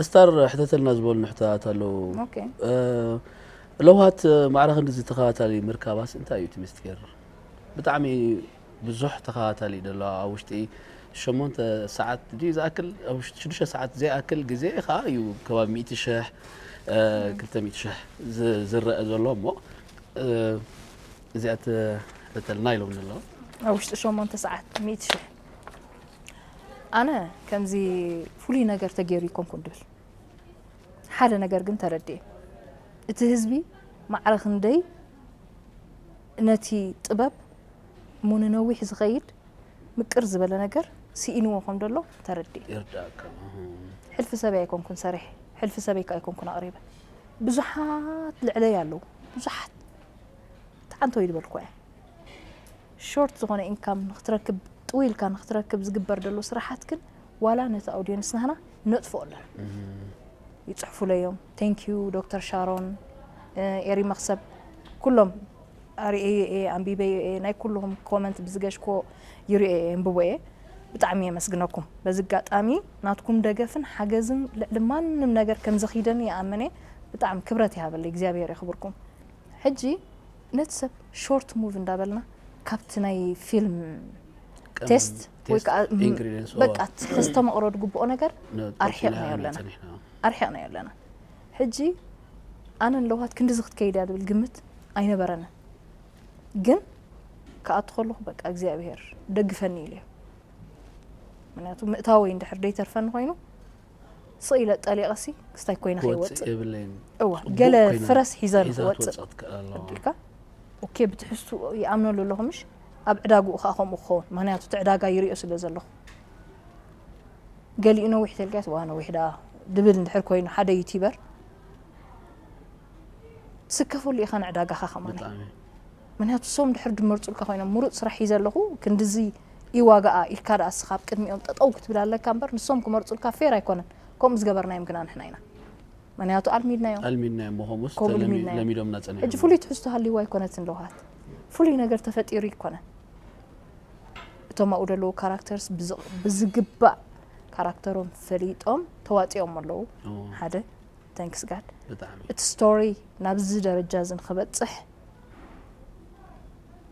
ስታር ሕተተልና ዝበሉ ንሕታት ኣለዉ። ለውሃት ማዕረ ክንድዚ ተኸታታሊ ምርካባስ እንታይ እዩ እቲ ምስጢር? ብጣዕሚ ብዙሕ ተኸታታሊ ደሎ ኣብ ውሽጢ ሸሞንተ ሰዓት ድዩ ዝኣክል፣ ኣብ ውሽጢ ሽዱሽተ ሰዓት ዘይኣክል ግዜ ከዓ እዩ ከባቢ ሚእቲ ሽሕ፣ ክልተ ሚእቲ ሽሕ ዝረአ ዘሎ እሞ እዚኣ ተተልና ኢሎም ኣለዉ። ኣብ ውሽጢ ሸሞንተ ሰዓት ሚእቲ ሽሕ። ኣነ ከምዚ ፍሉይ ነገር ተገይሩ ይኮንኩን ድብል ሓደ ነገር ግን ተረድኤ። እቲ ህዝቢ ማዕረ ክንደይ ነቲ ጥበብ እሞ ንነዊሕ ዝኸይድ ምቅር ዝበለ ነገር ስኢንዎ ከም ዘሎ ተረድኤ። ይርዳእካ። ሕልፊ ሰበይ ኣይኮንኩን ሰሪሐ፣ ሕልፊ ሰበይ ከኣ ኣይኮንኩን ኣቕሪበ። ብዙሓት ልዕለይ ኣለዉ፣ ብዙሓት ተዓንተው ይድበልኩ እየ። ሾርት ዝኾነ ኢንካም ንክትረክብ ጥውይ ኢልካ ንክትረክብ ዝግበር ዘሎ ስራሓት ግን ዋላ ነቲ ኣውድየንስ ናህና ነጥፍኦ ኣለና። ይፅሕፉለይ እዮም። Thank you ዶክተር ሻሮን፣ ኤሪ መክሰብ፣ ኩሎም ኣርእየዮ እየ፣ ኣንቢበዮ እየ። ናይ ኩልኹም ኮመንት ብዝገሽኮ ይርእዮ እየ፣ የንብቦ እየ። ብጣዕሚ የመስግነኩም። በዚ ኣጋጣሚ ናትኩም ደገፍን ሓገዝን ልዕሊ ማንም ነገር ከም ዘኺደኒ ይኣምን እየ። ብጣዕሚ ክብረት ይሃበለይ እግዚኣብሔር የኽብርኩም። ሕጂ ነቲ ሰብ ሾርት ሙቭ እንዳበልና ካብቲ ናይ ፊልም ቴስት ወይ ከዓ በቃ ክስተመቕሮ ዝግብኦ ነገር ኣርሒቕናዮ ኣለና ኣርሒቕናዮ ኣለና። ሕጂ ኣነ ኣለውሃት ክንድዚ ክትከይድ እያ ዝብል ግምት ኣይነበረንን፣ ግን ክኣቱ ከለኹ በቃ እግዚኣብሄር ደግፈኒ ኢለ እየ። ምክንያቱ ምእታወይ እንድሕር ደይተርፈኒ ኮይኑ ስቕ ኢለ ጠሊቐሲ ክስታይ ኮይና ክወፅእ ከይወፅእ የብለይን። እወ ጽቡቕ ገለ ኮይና ፍረስ ሒዘ ሒዛ ንክወፅእ ክትወፅእ ትክእል ኣለዋ። ኣቢልካ ኦኬ ብትሕዝቱ ይኣምነሉ ኣለኹ ምሽ ኣብ ዕዳግኡ ከዓ ከምኡ ክኸውን ምክንያቱ እቲ ዕዳጋ ይሪኦ ስለ ዘለኹ ገሊኡ ነዊሕ ተልካስ ዋ ነዊሕ ዳ ድብል እንድሕር ኮይኑ ሓደ ዩቲበር ትስከፈሉ ኢኻ ንዕዳጋኻ ከማን ብጣዕሚ ምክንያቱ እሶም ድሕር ድመርፁልካ ኮይኖም ምሩፅ ስራሕ ሒዘ ኣለኹ ክንድዚ ይዋጋኣ ኢልካ ደኣ እስኻ ኣብ ቅድሚኦም ጠጠው ክትብል ኣለካ እምበር ንሶም ክመርፁልካ ፌር ኣይኮነን። ከምኡ ዝገበርናዮም ግና ንሕና ኢና። ምክንያቱ ኣልሚድናዮም። ኣልሚድናዮም ከምኡ ከምኡ ለሚ- ልሚድናዮም። ለሚዶምና ሕጂ ጸኒሖም። ፍሉይ ትሕዝቶ ሃልይዎ ኣይኮነትን ለውሃት ፍሉይ ነገር ተፈጢሩ ይኮነን። እቶም ኣብኡ ዘለዉ ካራክተርስ ብዝ- ብዝግባእ ካራክተሮም ፈሊጦም ተዋፂኦም ኣለዉ። ኦ፣ ሓደ ታንክስ ጋድ ብጣዕሚ እቲ ስቶሪ ናብዚ ደረጃ እዚ ንክበፅሕ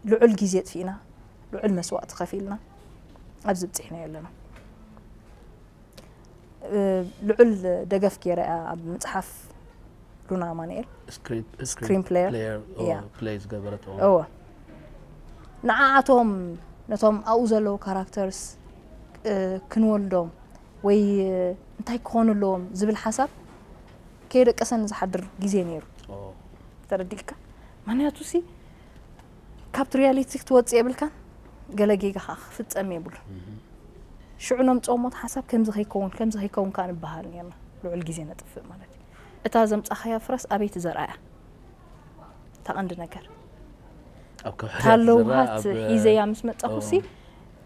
ልዑል ግዜ ኣጥፊእና ልዑል መስዋእቲ ከፊልና ኣብዚ ብፂሕናዮ ኣለና። እ፣ ልዑል ደገፍ ገይረ እያ ኣብ መፅሓፍ ሉና ኣማንኤል ስክሪን ፕሌየር ፕሌየር እያ። ፕሌይ ዝገበረት እወ ንዓኣቶም ነቶም ኣብኡ ዘለዉ ካራክተርስ እ፣ ክንወልዶም ወይ እንታይ ክኾኑ ኣለዎም ዝብል ሓሳብ ከየደቀሰኒ ዝሓድር ግዜ ነይሩ። ተረዲእካ? ምክንያቱ ሲ ካብቲ ሪያሊቲ ክትወፅእ የብልካን፣ ገለ ጌጋ ከዓ ክፍፀም የብሉን። ሽዑ ነምፅኦ እሞ እቲ ሓሳብ ከምዚ ከይከውን ከምዚ ከይከውን ከዓ ንበሃል ነርና። ልዑል ግዜ ነጥፍእ ማለት እዩ። እታ ዘምፃኻያ ፍረስ ኣበይ ትዘርኣ እያ? እታ ቀንዲ ነገር። ኣብ ከውሒ ታለው ዝረኣ ሃት ኣብ- ሒዘያ ምስ መጻኹ ሲ ኦ።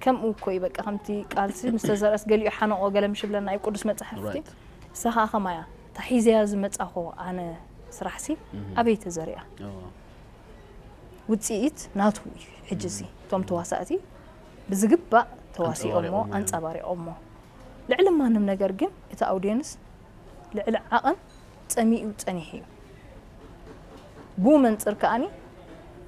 ከምኡ እኮ እዩ በቃ ከምቲ ቃልሲ ምስ ተዘርአስ ገሊኡ ሓነቆ ገለ ምሽ ብለና እዩ ቅዱስ መጽሓፍቲ ራይት። ንሳ ከዓ ከማያ እታ ሒዘያ ዝመጻኹ ኣነ ስራሕ ሲ ኣበይ ተዘሪኣ ኦ። ውፅኢት ናቱ እዩ ሕጂ ሲ እቶም ተዋሳእቲ ብዝግባእ ተዋሲኦሞ ኣንጸባሪቖሞ እዮም። ኣንጸባሪቖሞ ልዕሊ ማንም ነገር ግን እቲ ኣውድየንስ ልዕሊ ዓቐን ጸሚኡ ጸኒሑ እዩ ብኡ መንፅር ከኣኒ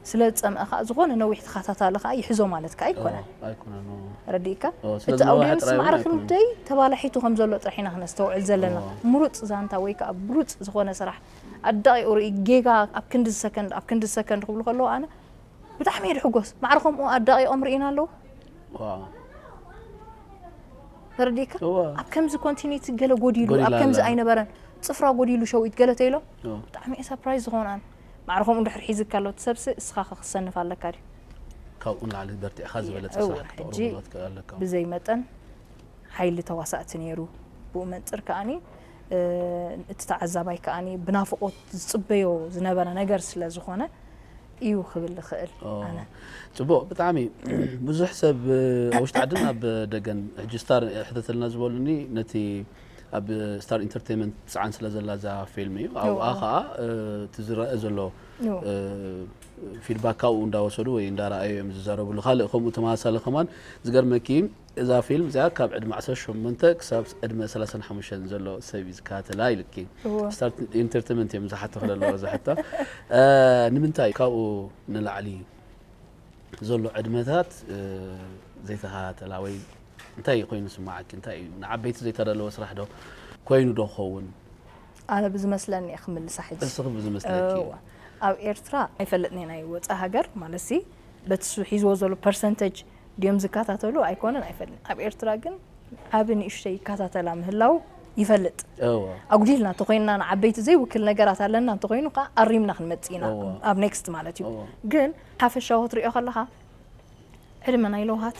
ስለ ዝፀምአ ከዓ ዝኾነ ነዊሕ ተኸታታሊ ከዓ ይሕዞ ማለት ከዓ ኣይኮነን ኣይኮነን ረዲእካ ኦ፣ ስለ እቲ ዝነውሐ ኣውድየንስ ጥራይ እውን ማዕረ ኣይኮነን። ክንደይ ተባላሒቱ ከም ዘሎ ጥራሕ ኢና ክነስተውዕል ዘለና ኦ። ምሩፅ ዛንታ ወይ ከዓ ብሉፅ ዝኾነ ስራሕ ኣዳቂቑ ርኢ ጌጋ ኣብ ክንዲ ሰከንድ ኣብ ክንዲ ሰከንድ ክብሉ ከለዉ ኣነ ብጣዕሚ እየ ድሕጎስ ማዕረ ከምኡ ኣዳቂቖም ርኢና ኣለዉ ዋው። ተረዲእካ እወ። ኣብ ከምዚ ኮንቲኒቲ ገለ ጎዲሉ ጎዲሉ ኣብ ከምዚ ኣላ። ኣይነበረን ፅፍራ ጎዲሉ ሸዊት ገለ ተይሎም እወ። ብጣዕሚ እየ ሰርፕራይዝ ዝኾን ኣነ ማዕረ ከምኡ እንድሕር ሒዝካ ኣሎ እቲ ሰብሲ እስኻ ክሰንፍ ኣለካ ድዩ ካብኡ ንላዕሊ በርቲዕካ ዝበለፀ እወ፣ ስራሕ ሕጂ ክትቕርቡ ክትክእል ኣለካ። ብዘይ መጠን ሓይሊ ተዋሳእቲ ነይሩ ብኡ መንፅር ከኣኒ እ፣ እቲ ተዓዛባይ ከኣኒ ብናፍቆት ዝፅበዮ ዝነበረ ነገር ስለ ዝኾነ እዩ ክብል ዝኽእል ኦ፣ ኣነ ፅቡቕ ብጣዕሚ ብዙሕ ሰብ ኣብ ውሽጢ ዓድን ኣብ ደገን ሕጂ ስታር ሕተተልና ዝበሉኒ ነቲ ኣብ ስታር ኢንተርቴንመንት ትፅዓን ስለ ዘላ እዛ ፊልም እዩ ኣብኣ እዋ። ከዓ እቲ ዝረአ ዘሎ ፊድባክ ካብኡ እንዳወሰዱ ወይ እንዳረኣዩ እዮም ዝዛረብሉ። ካልእ ከምኡ ተመሳሳሊ ከማን ዝገርመኪ እዛ ፊልም እዚኣ ካብ ዕድመ ዓሰርተ ሸሞንተ ክሳብ ዕድመ ሰላሳን ሓሙሽተን ዘሎ ሰብ እዩ ዝከታተላ ኢልኪ። ስታር ኢንተርቴንመንት እዮም ዝሓቶ ከለለዎ ዝሓታ። ንምንታይ ካብኡ ንላዕሊ ዘሎ ዕድመታት ዘይተኸታተላ ወይ እንታይ ኮይኑ ስማዓኪ? እንታይ እዩ ንዓበይቲ ዘይተዳለወ ስራሕ ዶ ኮይኑ ዶ ክኸውን? ኣነ ብዝመስለኒ እየ ክምልሳ ሕጂ። እስኺ ብዝመስለኪ። ኣብ ኤርትራ ኣይፈልጥን ናይ ወፃ ሃገር ማለት ሲ በቲ ሒዝዎ ዘሎ ፐርሰንተጅ ድዮም ዝከታተሉ ኣይኮነን ኣይፈልጥን። ኣብ ኤርትራ ግን ዓቢ ንእሽተይ ይከታተላ ምህላው ይፈልጥ። ኣጉዲልና እንተኮይንና ንዓበይቲ ዘይውክል ነገራት ኣለና እንተኮይኑ ከዓ ኣሪምና ክንመፅእ ኢና ኣብ ኔክስት ማለት እዩ። ግን ሓፈሻዊ ክትሪኦ ከለካ ዕድመ ናይ ለውሃት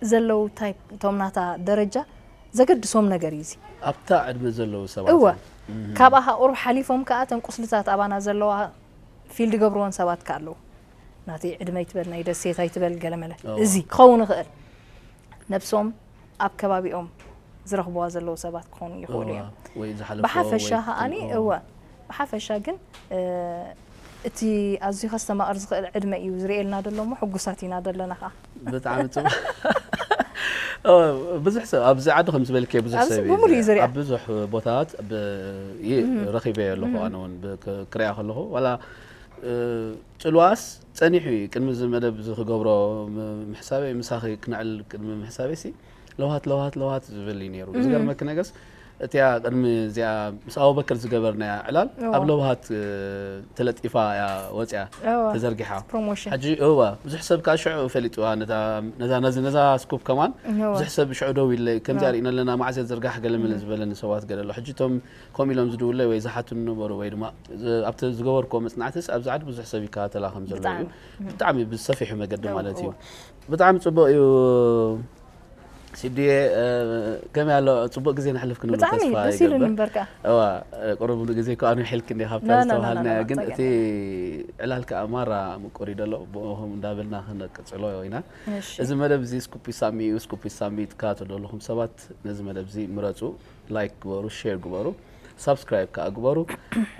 ዘለዉ ታይፕ እቶም ናታ ደረጃ ዘገድሶም ነገር እዩ እዚ። ኣብታ ዕድመ ዘለዉ ሰባት እወ። እዮም። ካብኣ ቁሩብ ሓሊፎም ከዓ እተን ቁስልታት ኣባና ዘለዋ ፊልድ ገብርዎን ሰባት ከ ኣለዉ። ናተይ ዕድመ ይትበል ናይ ደሴት ኣይትበል ገለመለ እወ። እዚ ክኸውን ይኽእል። ነብሶም ኣብ ከባቢኦም ዝረኽብዋ ዘለዉ ሰባት ክኾኑ ይኽእሉ እዮም። ወይ ዝሓለፎ ብሓፈሻ ወይ ከዓኒ ክትንኦ። እወ ብሓፈሻ ግን እ፣ እቲ ኣዝዩ ከስተማቕር ዝኽእል ዕድመ እዩ ዝርእየልና ዘሎ እሞ ሕጉሳት ኢና ዘለና ከዓ ብጣዕሚ ጽቡቅ። ኦ፣ ብዙሕ ሰብ ኣብዚ ዓዲ ከም ዝበልከ ብዙሕ ኣብዚ ሰብ እዩ ብምሉእ እዩ ዝሪኣ። ዝሪኣ። ኣብ ብዙሕ ቦታታት ብ- ይ- ረኺበዮ ኣለኹ ኣነ እውን ብ- ክ- ክሪኣ ከለኹ ዋላ እ፣ ጽልዋስ ጸኒሑ እዩ ቅድሚ እዚ መደብ እዚ ክገብሮ ም- ምሕሳበይ ምሳኺ ክነዕል ቅድሚ ምሕሳበይ ሲ ለውሃት ለውሃት ለውሃት ዝብል እዩ ነይሩ። ዝገርመኪ ነገርስ እቲኣ ቅድሚ እዚኣ ምስ ኣቡበከር ዝገበርናያ ዕላል እዋ። ኣብ ለውሃት እ፣ ተለጢፋ እያ ወፂኣ እዋ። ተዘርጊሓ ፕሮሞሽን ሕጂ እዋ ብዙሕ ሰብ ከዓ ሽዑ ፈሊጥዋ ነዛ ነዛ ነዚ ነዛ ስኩፕ ከማን እዋ። ብዙሕ ሰብ ሽዑ ደው ኢለ ከምዚኣ እዋ። ርኢና ኣለና ማዕዘ ዝርጋሕ ገለ መለ ዝበለኒ ሰባት ገለ ኣሎ ሕጂ እቶም ከምኡ ኢሎም ዝድውለይ ወይ ዝሓቱኒ ነበሩ ወይ ድማ ዝ- ኣብቲ ዝገበርክዎ መፅናዕትስ ኣብዚ ዓዲ ብዙሕ ሰብ ይከታተላ ከም ዘሎ እዩ ብጣዕሚ። ብጣዕሚ ብሰፊሑ መገዲ እዋ፣ ማለት እዩ እዋ። ብጣዕሚ ፅቡቅ እዩ ሲዲየ እ፣ ከመይ ኣሎ ፅቡቅ ግዜ ነሕልፍ ክንብል ብጣዕሚ ተስፋ ደስ ይገብር ኢሉኒ እምበርካ እዋ ቁሩብ ግዜ ከኣ ንውሕልክ እንዲኻ ኣብታ ና፣ ና፣ ና፣ ዝተባሃልና ና፣ ና፣ ግን ጸገም እቲ ዕላል ከኣ ማራ ምቁር እዩ ደሎ ብኦም እንዳበልና ክንቅጽሎ ኢና እሺ። እዚ መደብ እዚ ስኩፕ ሳሚ እዩ ስኩፕ ሳሚ ትከታተሉ ዘለኹም ሰባት ነዚ መደብ እዚ ምረጹ ላይክ ግበሩ ሼር ግበሩ ሳብስክራይብ ከኣ ግበሩ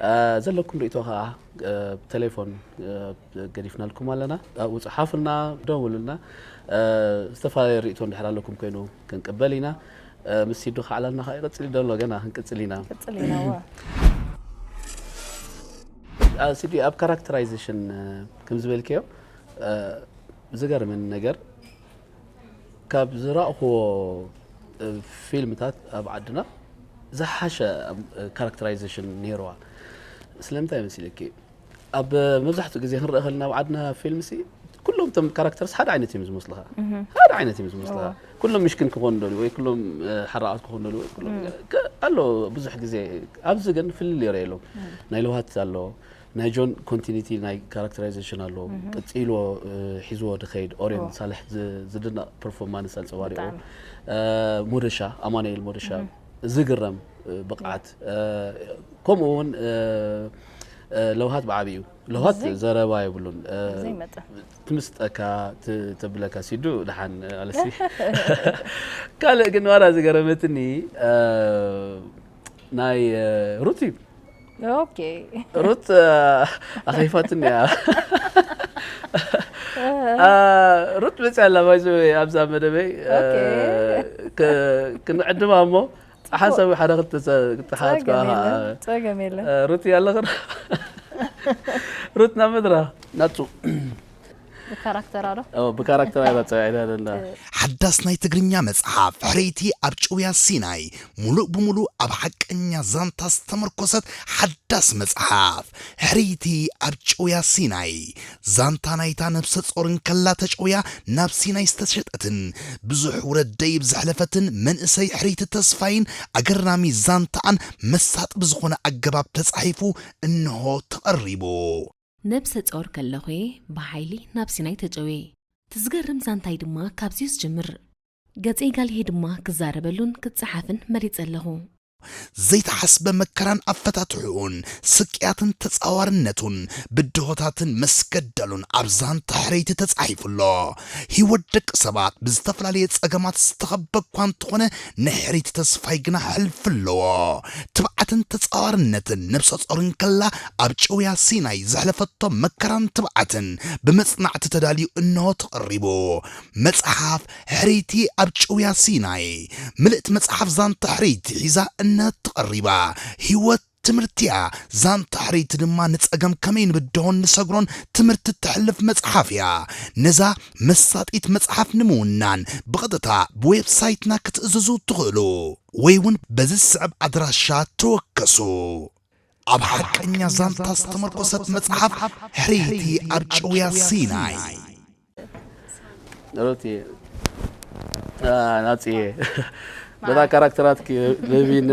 እ፣ ዘለኩም ርእቶ ከኣ እ፣ ብቴሌፎን እ፣ ገዲፍናልኩም ኣለና ኣብኡ ጽሓፉልና ደውሉልና እ፣ ዝተፈላለዩ ርእቶ እንድሕር ኣለኩም ኮይኑ ክንቅበል ኢና እ፣ ምስ ሲዱ ከዓላልና ከኣ ይቕጽል እዩ ደሎ ገና ክንቅጽል ኢና ቅጽል ኢና እዋ። እ፣ ሲዲ ኣብ ካራክተራይዜሽን እ፣ ከም ዝበልክዮ እ፣ ዝገርመኒ ነገር ካብ ዝረእኽዎ እ፣ ፊልምታት ኣብ ዓድና ዝሓሸ እ፣ ካራክተራይዜሽን ነይርዋ ስለምንታይ መሲለኪ ኣብ መብዛሕትኡ ግዜ ክንርኢ ከለና ኣብ ዓድና ፊልም ሲ ኩሎም እቶም ካራክተርስ ሓደ ዓይነት እዮም ዝመስሉኻ ሓደ ዓይነት እዮም ዝመስሉኻ ኩሎም ምሽክን ክኾኑ ደልዩ ወይ ኩሎም እ፣ ሓራቓት ክኾኑ ደልዩ ወይ ኩሎም ከ- ኣሎ ብዙሕ ግዜ ኣብዚ ግን ፍልልይ ይረኣየሎም ናይ ለውሃት ኣሎ ናይ ጆን ኮንቲኒቲ ናይ ካራክተራይዜሽን ኣሎ ቀፂልዎ እ፣ ሒዝዎ ድኸይድ ኦሬን ሳልሕ ዝ- ዝድነቕ ፐርፎርማንስ ኣንፀባሪቑ ብጣዕሚ። እ፣ ሞደሻ ኣማኑኤል ሞደሻ ዝግረም እ፣ ብቕዓት እ፣ ከምኡ እውን እ፣ እ፣ ለውሃት ብዓብዩ ለውሃት ብዘይ- ዘረባ የብሉን እ፣ ዘይመጠን ትምስጠካ ት- ተብለካ ሲዱ ደሓን ኣለሲ ካልእ ግን ዋላ ዝገረመትኒ እ፣ ናይ እ፣ ሩት እዩ ኦኬ ሩት እ፣ ኣኸይፋትኒ እያ እ፣ ሩት መፅያ ኣላ ባይዘ ኣብዛ መደበይ እ፣ ኦኬ። ክ- ክንዕድማ እሞ ሓንሳብ ሓደ ክልተ ሰ- ክተሓት ጸገም የለን ጸገም የለን እ፣ ሩት ኣለኽን ሩት ናብ መድረኽ ናቱ ብካራክተራ ዶ ኦ፣ ብካራክተር ኣይባፀ ኣይዳደና ሓዳስ ናይ ትግርኛ መጽሓፍ ሕርይቲ ኣብ ጭውያ ሲናይ፣ ሙሉእ ብሙሉእ ኣብ ሓቀኛ ዛንታ ዝተመርኮሰት ሓዳስ መጽሓፍ ሕርይቲ ኣብ ጭውያ ሲናይ። ዛንታ ናይታ ነብሰ ጾር እንከላ ተጨውያ ናብ ሲናይ ዝተሸጠትን ብዙሕ ውረድ ደይብ ዘሕለፈትን መንእሰይ ሕርይቲ ተስፋይን ኣገራሚ ዛንታኣን መሳጢ ብዝኾነ ኣገባብ ተጻሒፉ እንሆ ተቐሪቡ። ነብሰ ጾር ከለኹ'የ ብሓይሊ ናብ ሲናይ ተጨውየ። እቲ ዝገርም ዛንታይ ድማ ካብዚ'ዩ ዝጅምር። ገጸይ ጋልሄ ድማ ክዛረበሉን ክጸሓፍን መሪጸ ኣለኹ። ዘይተሓስበ መከራን ኣፈታትሕኡን፣ ስቅያትን ተጻዋርነቱን፣ ብድሆታትን መስገደሉን ኣብ ዛንታ ሕርይቲ ተጻሒፉ ኣሎ። ህይወት ደቂ ሰባት ብዝተፈላለየ ጸገማት ዝተኸበ እኳ እንተኾነ፣ ንሕርይቲ ተስፋይ ግና ሕልፊ ኣለዎ። ትብዓትን ተጻዋርነትን ነብሰ ጾር እንከላ ኣብ ጭውያ ሲናይ ዘሕለፈቶ መከራን ትብዓትን ብመጽናዕቲ ተዳልዩ እንሆ ተቐሪቡ። መጽሓፍ ሕርይቲ ኣብ ጭውያ ሲናይ። ምልእቲ መጽሓፍ ዛንታ ሕርይቲ ሒዛ እንሆ ተቐሪባ። ህይወት ትምህርቲያ። ዛንታ ሕርይቲ ድማ ንጸገም ከመይ ንብድሆን ንሰግሮን ትምህርቲ እተሕልፍ መጽሓፍ እያ። ነዛ መሳጢት መጽሓፍ ንምውናን ብቐጥታ ብዌብሳይትና ክትእዝዙ ትኽእሉ ወይ እውን በዚ ዝስዕብ ኣድራሻ ተወከሱ። ኣብ ሓቀኛ ዛንታ ዝተመርኮሰት መጽሓፍ ሕርይቲ ኣብ ጭውያ ሲናይ። ሩቲ ናጽዬ በታ ካራክተራት ልብይነ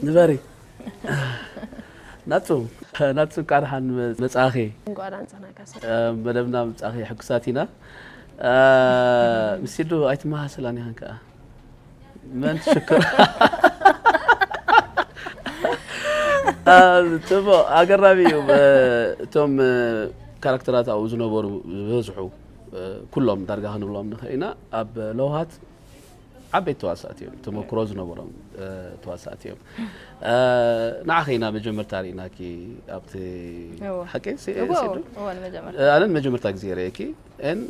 ንበሪ ናጹ ናጹ ቃድሓን መጻኺ እንቋዕ ደሓን ጸናካ። መደብና ምጻኺ ሕጉሳት ኢና። ምስ ሲዱ ኣይትመሳሰላን ኢኻን ከኣ መን ትሽክር ጽቡቕ ኣገራሚ እዩ። እቶም ካራክተራት ኣብኡ ዝነበሩ ዝበዝሑ ኩሎም ዳርጋ ክንብሎም ንኽእል ኢና። ኣብ ለውሃት ዓበይቲ ተዋሳእቲ እዮም፣ ተመክሮ ዝነበሮም ተዋሳእቲ እዮም። ንዓኺ ኢና መጀመርታ ርኢናኪ ኣብቲ ሓቂ ኣነን መጀመርታ ግዜ ርእየኪ ን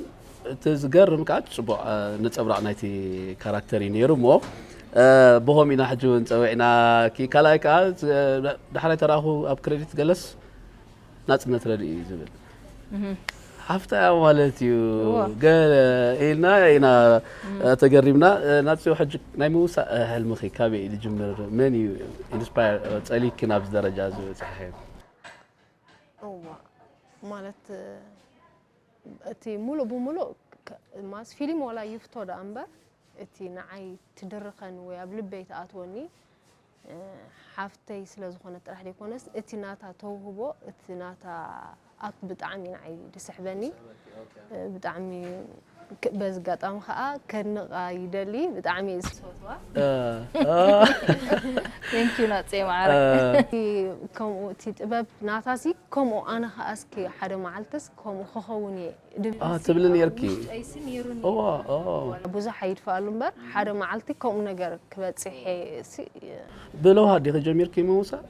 እቲ ዝገርም ከዓ ጽቡቕ ነጸብራቕ ናይቲ ካራክተር እዩ ነይሩ እሞ ብኸም ኢና ሕጂ እውን ጸዊዕናኪ ካልኣይ ከዓ ዳሕራይ ተራእኹ ኣብ ክረዲት ገለስ ናጽነት ረድኢ እዩ ዝብል ሓፍታ እያ ማለት እዩ ገለ ኢልና ኢና ተገሪምና። ናጽዮ ሕጂ ናይ ምውሳእ ሕልምኺ ካበይ እዩ ዝጅምር? መን እዩ ኢንስፓየር ጸሊኪ ናብዚ ደረጃ ዝበጽሐ? እዋ ማለት እቲ ሙሉእ ብሙሉእ ማስ ፊልም ዋላ ይፍቶ ደኣ እምበር እቲ ንዓይ ትድርኸኒ ወይ ኣብ ልበይ ትኣትወኒ ሓፍተይ ስለ ዝኾነት ጥራሕ ዘይኮነስ እቲ ናታ ተውህቦ እቲ ናታ ኣክት ብጣዕሚ ንዓይ ድስሕበኒ ብጣዕሚ በዚ ኣጋጣሚ ከዓ ከድንቓ ይደሊ ብጣዕሚ እየ ዝፈትዋ Thank you ናፀይ ማዓረይ ከምኡ እቲ ጥበብ ናታሲ ከምኡ ኣነ ከዓ እስኪ ሓደ መዓልትስ ከምኡ ክኸውን እየ ትብሊ ነርኪ እዋ ብዙሕ ኣይድፈኣሉ እምበር ሓደ መዓልቲ ከምኡ ነገር ክበፅሕ እየ ብለውሃ ዲኺ ጀሚርኪ ምውሳእ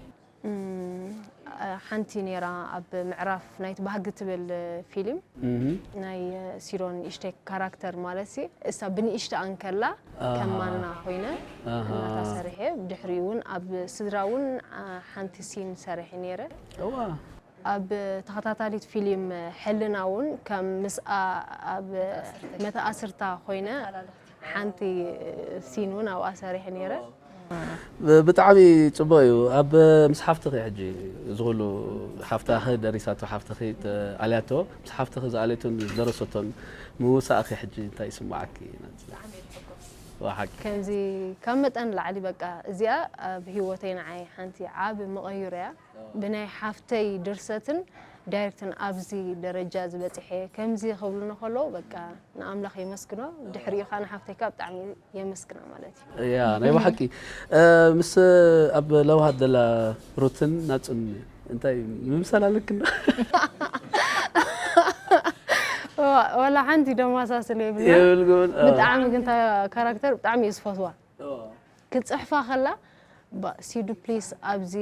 ሓንቲ ነይራ ኣብ ምዕራፍ ናይቲ ባህጊ ትብል ፊልም ናይ ሲሮን ንእሽተይ ካራክተር ማለት ሲ እሳ ብንእሽተኣ እንከላ ከም ማና ኮይነ እናታ ሰሪሐ ድሕሪኡ እውን ኣብ ስድራ እውን ሓንቲ ሲን ሰሪሐ ነይረ እዋ ኣብ ተኸታታሊት ፊልም ሕልና እውን ከም ምስኣ ኣብ መተኣስርታ ኮይነ ሓንቲ ሲን እውን ኣብኣ ሰሪሐ ነይረ ብጣዕሚ ፅቡቅ እዩ ኣብ ምስ ሓፍትኺ ሕጂ ዝኩሉ ሓፍታኺ ደሪሳቶ ሓፍትኺ ኣልያቶ ምስ ሓፍትኺ ዝኣለቶን ዝደረሰቶን ምውሳእኺ ሕጂ እንታይ ይስማዓኪ ሓቂ ከምዚ ካብ መጠን ላዕሊ በቃ እዚኣ ኣብ ህይወተይ ንዓይ ሓንቲ ዓብ መቐይሮ እያ ብናይ ሓፍተይ ድርሰትን ዳይሬክትን ኣብዚ ደረጃ ዝበፅሐ ከምዚ ክብሉኒ ከለዉ በቃ ንኣምላኽ የመስግኖ ድሕሪኡ ከዓ ንሓፍተይ ከዓ ብጣዕሚ የመስግና ማለት እዩ ያ ናይ ብሓቂ ምስ ኣብ ለውሃት ዘላ ሩትን ናፅን እንታይ ምምሰል ኣለክና ወላ ሓንቲ ደማሳስል የብልና የብልግን ብጣዕሚ ግን ካራክተር ብጣዕሚ እዩ ዝፈትዋ ክትፅሕፋ ከላ ሲዱ ፕሊስ ኣብዚ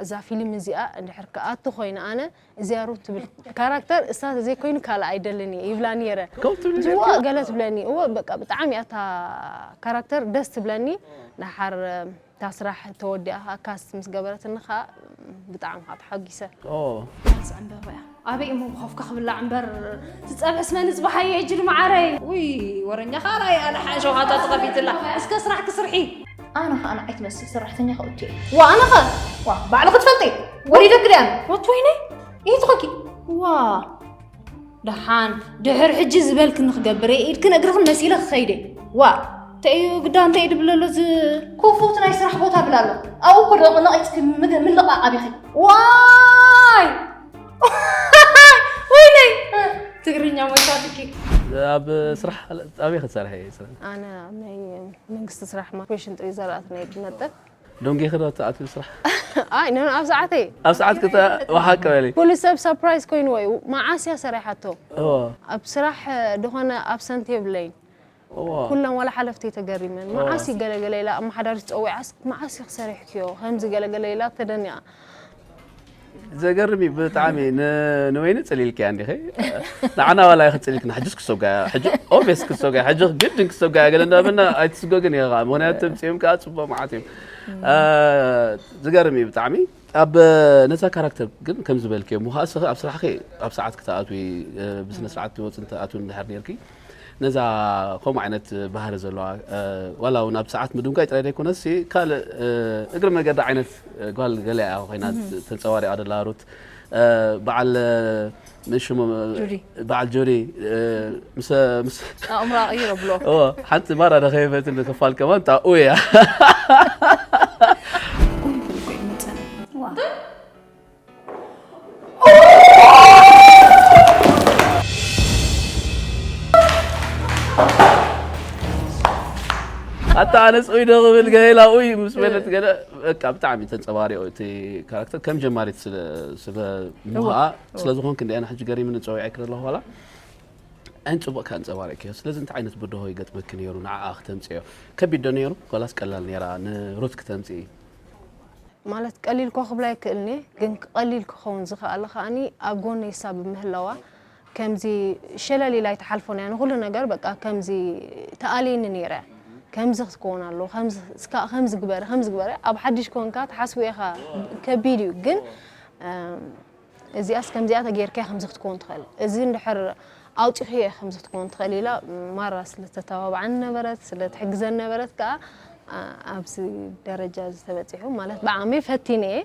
እዛ ፊልም እዚኣ እንድሕር ክኣቱ ኮይነ ኣነ እዚኣ ሩት ትብል ካራክተር እሳ ዘይኮይኑ ካልእ ኣይደልን እየ ይብላ ነይረ ጅዋ ገለ ትብለኒ እወ በቃ ብጣዕሚ እያ እታ ካራክተር ደስ ትብለኒ ድሓር እታ ስራሕ ተወዲኣ ከዓ ካስት ምስ ገበረትኒ ከዓ ብጣዕሚ ከዓ ተሓጒሰ መልሲ ዕምበባ እያ ኣበይ እሞ ብኸፍካ ክብላዕ እምበር ትፀብሕስ መን ዝፀበሐዮ የጅል መዓረይ ውይ ወረኛ ካልኣይ ኣነ ሓንሸውሃታ ተኸፊትላ እስከ ስራሕ ክስርሒ ኣነ ከዓ ንዓይ ትመስል ሰራሕተኛ ከእቱ እየ ዋ ኣነ ኸ ዋ ባዕልኺ ትፈልጢ ወሪደኪ ድያ ወት ወይነይ ይህትኾኪ ዋ ደሓን ድሕር ሕጂ ዝበልክኒ ክገብር እየ ኢድክን እግርኽን መሲለ ክኸይደ ዋ እንታይ እዩ ግዳ እንታይ ድብል ኣሎ ዝ ክፉት ናይ ስራሕ ቦታ ብል ኣሎ ኣብኡ እኮ ዶ ነቒፅኪ ምልቓቕ ኣቢኺ ዋይ ወይነይ ትግርኛ ሞይታትኪ ኣብ ስራሕ ኣበይ ክትሰርሐ እየ? ኣነ ኣብ ናይ መንግስቲ ስራሕ ማርኬሽን ጥሪ ዘርኣት ናይ ብመጠን ደንጌ ክዶ ትኣትዩ ስራሕ? ኣይ ነን ኣብ ሰዓተይ ኣብ ሰዓት ክተ ወሓቅ በሊ። ኩሉ ሰብ ሰርፕራይዝ ኮይንዎ እዩ። መዓስ እያ ሰሪሓቶ? እዎ ኣብ ስራሕ ዝኾነ ኣብሰንት የብለይን። እዎ ኩለን ዋላ ሓለፍተይ ተገሪመን። መዓስ እዩ ገለገለ ኢላ ኣመሓዳሪት ጸዊዓስ መዓስ እዩ ክሰሪሕክዮ ከምዚ ገለገለ ኢላ ተደኒቓ። ዘገርም እዩ ብጣዕሚ። ን- ንወይኒ ጽሊልክያ እንዲኸ? ንዓና ዋላ ይኽጽሊልክና ሕጅስ ክሰጋ ሕጂ ኦብስ ክሰጋ ሕጂ ግድን ክሰጋ ገለ እንዳበና ኣይትስጎግን ኢኻ። ምክንያቱ ተምጽኦም ከዓ ጽቡቅ መዓት እዮም። አ፣ ዝገርም እዩ ብጣዕሚ። ኣብ ነዛ ካራክተር ግን ከም ዝበልክዮ ምዃ እስኺ ኣብ ስራሕኺ ኣብ ሰዓት ክትኣትዊ እ፣ ብስነ ስርዓት ትወፅን ትኣትውን እንድሕር ነርኪ ነዛ ከምኡ ዓይነት ባህሪ ዘለዋ እ፣ ዋላ እውን ኣብ ሰዓት ምድንጓይ ጥራይ ዘይኮነስ ካልእ እ፣ እግሪ መገዲ ዓይነት እ፣ ጓል ገለ እያ ኮይና ተንፀባሪቃ ደላ ሩት እ፣ በዓል እ፣ ምን ሽሙ ጁዲ። በዓል ጁዲ እ፣ ምስ ምስ ኣእምራ ቀይሮ ብሎ ኦ ሓንቲ ማራ ደኸይፈትን ክፋል ከማን ታኡ እያ ቁልቁል እኮ ይመፀና ዋ ኣታ ኣነስ ኡይ ዶ ክብል ገለ ኢላ ኡይ ምስ በለት ገለ በቃ ብጣዕሚ ተንፀባሪቑ እቲ ካራክተር ከም ጀማሪት ስለ ስለ ምሃ ስለ ዝኾንክ እንዲኣና ሕጂ ገሪምኒ ፀዊዐ ክረ ኣለኹ ዋላ ዓይን ፅቡቕ ከንፀባሪቕክዮ ስለዚ እንታይ ዓይነት ብድሆ ይገጥመኪ ነይሩ ንዓኣ ክተምፅዮ ከቢድ ዶ ነይሩ ዋላስ ቀላል ነይራ ንሩት ክተምፅኢ ማለት ቀሊል ኮ ክብላ ይክእልኒ ግን ቀሊል ክኸውን ዝኽኣለ ከኣኒ ኣብ ጎነይ እሳ ብምህላዋ ከምዚ ሸለል ኢላ ኣይትሓልፎን እያ ንኩሉ ነገር በቃ ከምዚ ተኣልየኒ ነይረ ከምዚ ክትከውን ኣለዎ ከምዚ እስካ ከምዚ ግበሪ ከምዚ ግበሪ ኣብ ሓድሽ ኮንካ ትሓስቦ ኢኻ ከቢድ እዩ ግን እዚኣስ ከምዚኣ ተጌርካ ከምዚ ክትከውን ትኽእል እዚ እንድሕር ኣውፂኽዮ ከምዚ ክትከውን ትኽእል ኢላ ማራ ስለተተባብዓኒ ነበረት ስለትሕግዘኒ ነበረት ከዓ ኣብዚ ደረጃ እዚ ተበፂሑ ማለት ብዓመይ ፈቲነ እየ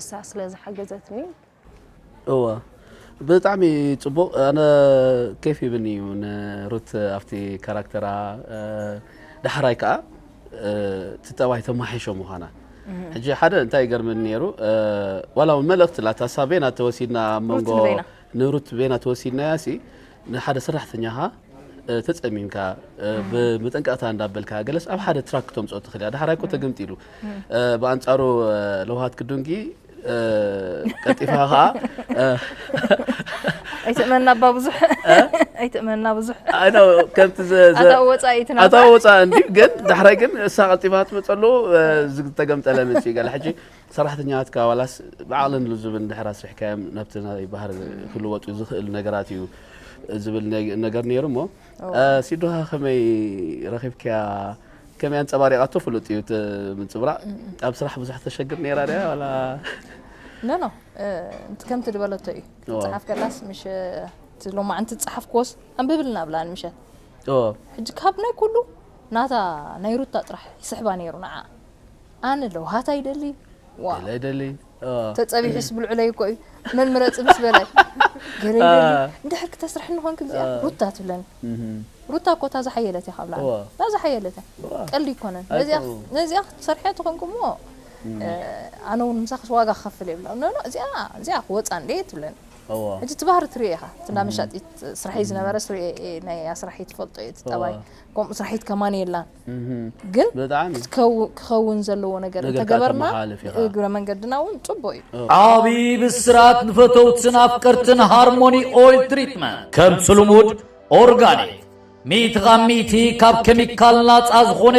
እሳ ስለ ዝሓገዘትኒ እወ ብጣዕሚ ፅቡቕ ኣነ ኬፍ ይብኒ እዩ ንሩት ኣብቲ ካራክተራ ዳሕራይ ከዓ እቲ ጠባይ ተማሒሾ ምዃና ሕጂ ሓደ እንታይ ይገርመኒ ነይሩ ዋላ እውን መልእኽቲ ላታ እሳ ቤና ተወሲድና ኣብ መንጎ ንሩት ቤና ተወሲድናያ ሲ ንሓደ ሰራሕተኛኻ ተፀሚምካ ብመጠንቀቕታ እንዳበልካ ገለስ ኣብ ሓደ ትራክ ክተምፅኦ ትኽእል እያ ዳሕራይ እኮ ተገምጢሉ ብኣንፃሩ ለውሃት ክዱንጊ ቀልጢፋ ከዓ ኣይትእመና ባ ብዙሕ ኣይትእመና ብዙሕ ከምቲ ኣታ ወፃኢትና ኣታ ወፃ እንዲ ግን ዳሕራይ ግን እሳ ቀልጢፋ ትመፀሉ ዝተገምጠለ ምፅ ገለ ሕጂ ሰራሕተኛትካ ዋላስ ብዓቕልን ልዙብን ድሕር ኣስሪሕካዮም ናብቲ ናይ ባህር ክልወጡ ዝኽእል ነገራት እዩ ዝብል ነገር ነይሩ እሞ ሲዶሃ ከመይ ረኺብክያ ከመይ ኣንፀባሪቓቶ ፍሉጥ እዩ እቲ ምንፅብራቕ ኣብ ስራሕ ብዙሕ ተሸግር ነይራ ድያ ዋላ ኖ ኖ ከምቲ ዝበለቶ እዩ ትፅሓፍ ከላስ ምሽ ሎማዓንቲ ዝፅሓፍክዎስ ኣንብብልና ብላን ምሸት ሕጂ ካብ ናይ ኩሉ ናታ ናይ ሩታ ጥራሕ ይስሕባ ነይሩ ንዓ ኣነ ለውሃት ኣይደሊ ዋ ለይደሊ ተፀቢሑስ ብልዑለይ እኮ እዩ መን ምረፂ ምስ በላይ ገለ ይደሊ እንድሕር ክተስርሕኒ ኮንክ እዚኣ ሩታ ትብለኒ ሩታ እኮ እታ ዝሓየለት እያ ካብላ እታ ዝሓየለት እያ ቀልዲ ይኮነን ነዚኣ ክትሰርሐ ተኾንኩ እሞ ኣነ እውን ምሳኽስ ዋጋ ክኸፍል የብላ እዚኣ እዚኣ ክወፃ እንደ ትብለኒ ሕጂ እቲ ባህሪ ትሪኦ ኢኻ እቲ እንዳ መሻጢት ስራሐይ ዝነበረ ስሪኦ ናይ ኣስራሒ ትፈልጦ እዩ እቲ ጠባይ ከምኡ ስራሒት ከማን የላን ግን ክኸውን ዘለዎ ነገር እንተገበርና እግረ መንገድና እውን ፅቡቅ እዩ ዓብዪ ብስራት ንፈተውትን ኣፍቀርትን ሃርሞኒ ኦይል ትሪትመንት ከምቲ ልሙድ ኦርጋኒክ ሚእቲ ካብ ሚእቲ ካብ ኬሚካል ናፃ ዝኾነ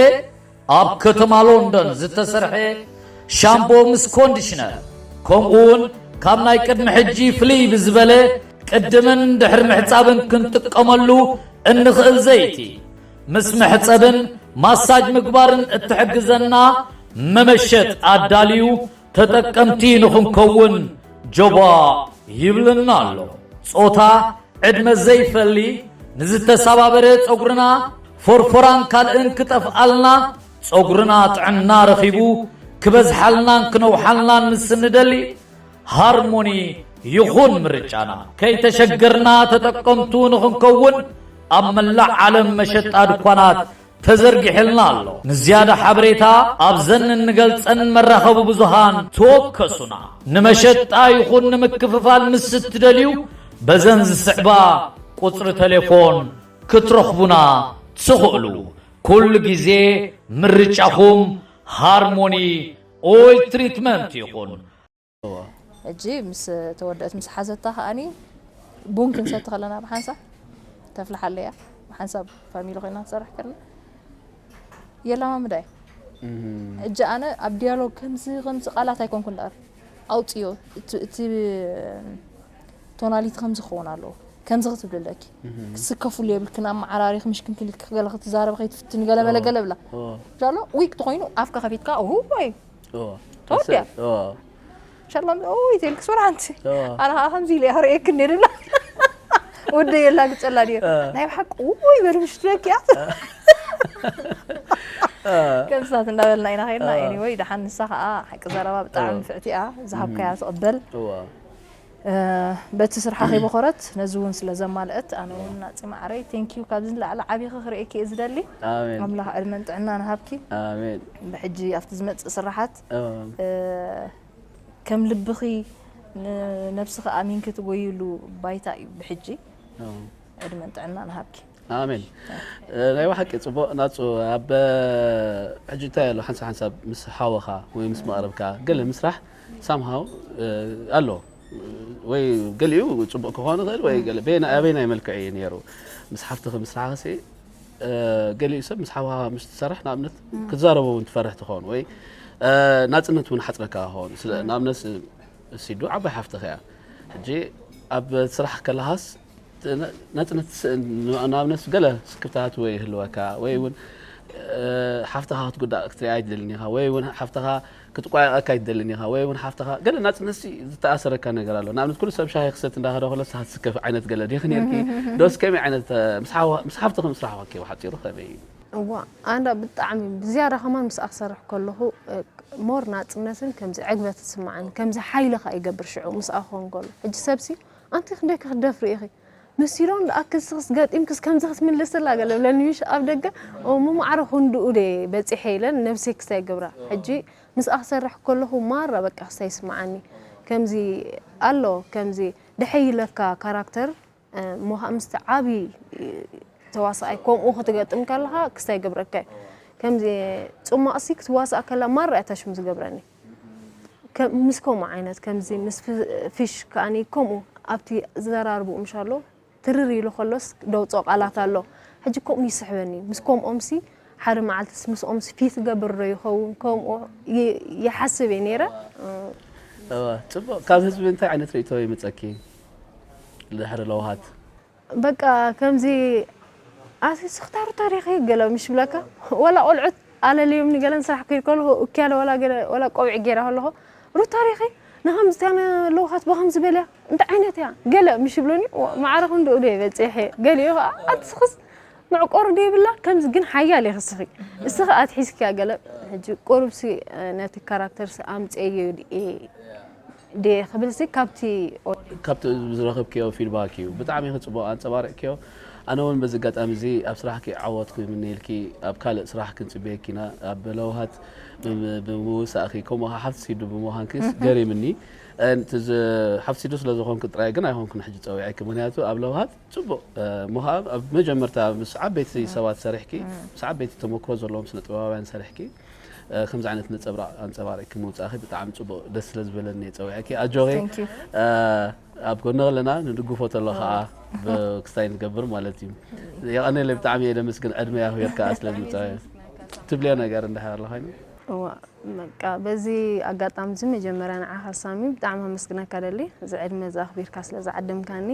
ኣብ ከተማ ሎንደን ዝተሰርሐ ሻምቦ ምስ ኮንዲሽነር ከምኡ እውን ካብ ናይ ቅድሚ ሕጂ ፍልይ ብዝበለ ቅድምን ድሕሪ ምሕፃብን ክንጥቀመሉ እንኽእል ዘይቲ ምስ መሕፀብን ማሳጅ ምግባርን እትሕግዘና መመሸጥ ኣዳልዩ ተጠቀምቲ ንኽንከውን ጀባ ይብልና ኣሎ። ጾታ፣ ዕድመ ዘይፈሊ ንዝተሰባበረ ጸጉርና ፎርፎራን ካልእን ክጠፍኣልና ጸጉርና ጥዕና ረኺቡ ክበዝሓልናን ክነውሓልናን ምስ እንደሊ ሃርሞኒ ይኹን ምርጫና። ከይተሸገርና ተጠቀምቱ ንኽንከውን ኣብ መላእ ዓለም መሸጣ ድኳናት ተዘርጊሕልና ኣሎ። ንዝያዳ ሓበሬታ ኣብዘን እንገልጸን መራኸቢ ብዙሃን ተወከሱና። ንመሸጣ ይኹን ንምክፍፋል ምስ እትደልዩ በዘን ዝስዕባ ቁጽሪ ቴሌፎን ክትረኽቡና ትኽእሉ። ኩሉ ግዜ ምርጫኹም ሃርሞኒ ኦይል ትሪትመንት ይኹን። ሕጂ ምስ ተወደአት ምስ ሓዘታ ከኣኒ ቡን ክንሰቲ ከለና ብሓንሳብ ተፍልሓለያ። ብሓንሳብ ፋሚሊ ኮይና ትሰርሕ ከለና የላማምዳ እዩ። ሕጂ ኣነ ኣብ ዲያሎግ ከምዚ ከምዚ ቃላት ኣይኮንኩን ደኣር ኣውፅዮ እቲ ቶናሊቲ ከምዚ ክኸውን ኣለዎ ከምዚ ክትብልለኪ ክስከፉሉ የብልክን ኣመዓራሪኽ ምሽክንክን ኢልኪ ገለ ክትዛረብ ከይትፍትኒ ገለ በለ ገለ ብላ ጃሎ ዊክ ተኾይኑ ኣፍካ ከፊትካ ሁ ወይ ተወዲያ ሸሎም ኦይ ተልክስ ወላ ሓንቲ ኣነ ከዓ ከምዚ ኢለ ክርእየክ እንደ ድብላ ወደ የላግፀላ ድዮ ናይ ብሓቂ ውይ በል ምሽ ትበኪ እያ ከምስታት እንዳበልና ኢና ከይድና ኤኒወይ ደሓን ንሳ ከዓ ሓቂ ዘረባ ብጣዕሚ ንፍዕቲ እያ ዝሃብካያ ትቕበል በቲ ስርሓ ከይበኾረት ነዚ እውን ስለ ዘማልአት ኣነ እውን ናፂ ማዕረይ ቴንኪዩ ካብዚ ንላዕሊ ዓብዪ ክርእየኪ እየ ዝደሊ ኣምላኽ ዕድመን ጥዕና ንሃብኪ ብሕጂ ኣብቲ ዝመፅእ ስራሓት ከም ልብኺ ንነብስኺ ኣሚንኪ ትጎይሉ ባይታ እዩ ብሕጂ ዕድመን ጥዕና ንሃብኪ ኣሜን ናይ ብሓቂ ፅቡቅ ናፁ ኣብ ሕጂ እንታይ ኣሎ ሓንሳብ ሓንሳብ ምስ ሓወኻ ወይ ምስ መቅረብካ ገለ ምስራሕ ሳምሃው ኣሎ ወይ ገሊኡ ፅቡቅ ክኾን ይኽእል ወይ ገለ ኣበይናይ መልክዕ እዩ ነይሩ ምስ ሓፍትኺ ምስራሕኺ ገሊኡ ሰብ ምስ ሓውኻ ምስ ትሰርሕ ንኣብነት ክትዛረቦ እውን ትፈርሕ ትኸውን ወይ ናፅነት እውን ሓፅረካ ክኸውን ንኣብነት ሲዱ ዓባይ ሓፍትኻ እያ ሕጂ ኣብ ስራሕ ከለኻስ ናፅነት ንኣብነት ገለ ስክፍታት ወይ ይህልወካ ወይ እውን ሓፍትኻ ክትጉዳእ ክትሪኣ ኣይትደልን ኢኻ ወይ እውን ሓፍትኻ ክትቋየቐካ ኣይትደልን ኢኻ ወይ እውን ሓፍትኻ ገለ ናፅነት ዝተኣሰረካ ነገር ኣሎ ንኣብነት ኩሉ ሰብ ሻሂ ክሰት እንዳኸደ ከሎ ንስኻ ትስከፍ ዓይነት ገለ ዲኺ ነርኪ ዶስ ከመይ ዓይነት ምስ ሓፍትኺ ምስራሕ ዋኪ ሓፂሩ ከመይ እዩ እዋ ኣንዳ ብጣዕሚ ብዝያዳ ከማን ምስኣ ክሰርሕ ከለኹ ሞር ናፅነትን ከምዚ ዕግበት ትስማዓኒ ከምዚ ሓይሊ ከኣ ይገብር ሽዑ ምስኣ ክኾን ከሎ ሕጂ ሰብሲ ኣንቲ ክንደይ ክትደፍሪ ኢኺ መሲሎን ደኣ ክስኽስ ገጢምክስ ከምዚ ክትምልስላ ገለ ብለኒ ምሽ ኣብ ደገ እሞ ማዕረ ክንድኡ ደ በፂሐ ኢለን ነብሰይ ክስታይ ገብራ ሕጂ ምስኣ ክሰርሕ ከለኹ ማራ በቃ ክስታይ ይስምዓኒ ከምዚ ኣሎ ከምዚ ደሐይ ኢለካ ካራክተር እሞ ከዓ ምስቲ ዓብዪ ተዋሳኣይ ከምኡ ክትገጥም ከለኻ ክስታይ ይገብረካ እዩ ከምዚ ፅማቕሲ ክትዋሳእ ከላ ማራ እያ ታሽሙ ዝገብረኒ ምስ ከምኡ ዓይነት ከምዚ ምስ ፊሽ ከኣኒ ከምኡ ኣብቲ ዘራርብኡ ምሻሎ ትርር ኢሉ ከሎስ ደውፅኦ ቃላት ኣሎ ሕጂ ከምኡ ይስሕበኒ ምስ ከምኦምሲ ሓደ መዓልትስ ምስኦምሲ ፊት ገብር ዶ ይኸውን ከምኡ ይሓስብ እየ ነይረ ፅቡቅ ካብ ህዝቢ እንታይ ዓይነት ርእቶ ይመፀኪ ድሕሪ ለውሃት በቃ ከምዚ ኣቲ ስኽታ ሩታ ዲኺ ገለ ምሽ ብለካ ወላ ቆልዑት ኣለልዮምኒ ገለን ስራሕ ከይድ ከለኹ እኪያለ ወላ ገለ ወላ ቆብዒ ገይረ ከለኹ ሩታ ዲኺ ንኸምዚ ትያነ ለውሃት ብኸምዚ በልያ እንታይ ዓይነት እያ ገለ ምሽ ይብሉኒ ማዕረ ክንድኡ ዶ በፂሐ ገሊኡ ከዓ ኣቲ ስኽስ መዕቆሪ ዶ ይብላ ከምዚ ግን ሓያል እየ ክስኺ እስኺ ኣትሒዝክያ ገለ ሕጂ ቁሩብሲ ነቲ ካራክተርሲ ኣምፅኤዮ ድየ ድየ ክብልሲ ካብቲ ካብቲ ዝረኸብክዮ ፊድባክ እዩ ብጣዕሚ ክፅቡቅ ኣንፀባሪቅክዮ ኣነ እውን በዚ ኣጋጣሚ እዚ ኣብ ስራሕኪ ዓወት ክምነየልኪ ኣብ ካልእ ስራሕ ክንፅበየኪ ኢና ኣብ ለውሃት ብምውሳእኪ ከምኡ ከዓ ሓፍቲ ሲዱ ብምዃንኪስ ገሪምኒ ሓፍቲ ሲዱ ስለ ዝኾንኪ ጥራይ ግን ኣይኮንኩን ሕጂ ፀዊዐኪ ምክንያቱ ኣብ ለውሃት ፅቡቅ እሞ ከዓ ኣብ መጀመርታ ምስ ዓበይቲ ሰባት ሰሪሕኪ ምስ ዓበይቲ ተመክሮ ዘለዎም ስነ ጥበባውያን ሰሪሕኪ ከምዚ ዓይነት ነፀብራቅ ኣንፀባሪቅኪ ምውፃእኪ ብጣዕሚ ፅቡቅ ደስ ስለ ዝበለኒ እየ ፀዊዐኪ ኣጆኺ ኣብ ጎኒ ከለና ንድግፎ ተሎ ከዓ ክስታይ ንገብር ማለት እዩ የቀኒለይ ብጣዕሚ እየ ደመስግን ዕድመ ያህቤር ከዓ ስለ ዝምፃ ትብልዮ ነገር እንድሕር ኣሎ ኮይኑ እዋ በቃ በዚ ኣጋጣሚ እዚ መጀመርያ ንዓኻ ሳሚ ብጣዕሚ ኣመስግነካ ደሊ እዚ ዕድመ እዚ ኣኽቢርካ ስለ ዝዓደምካኒ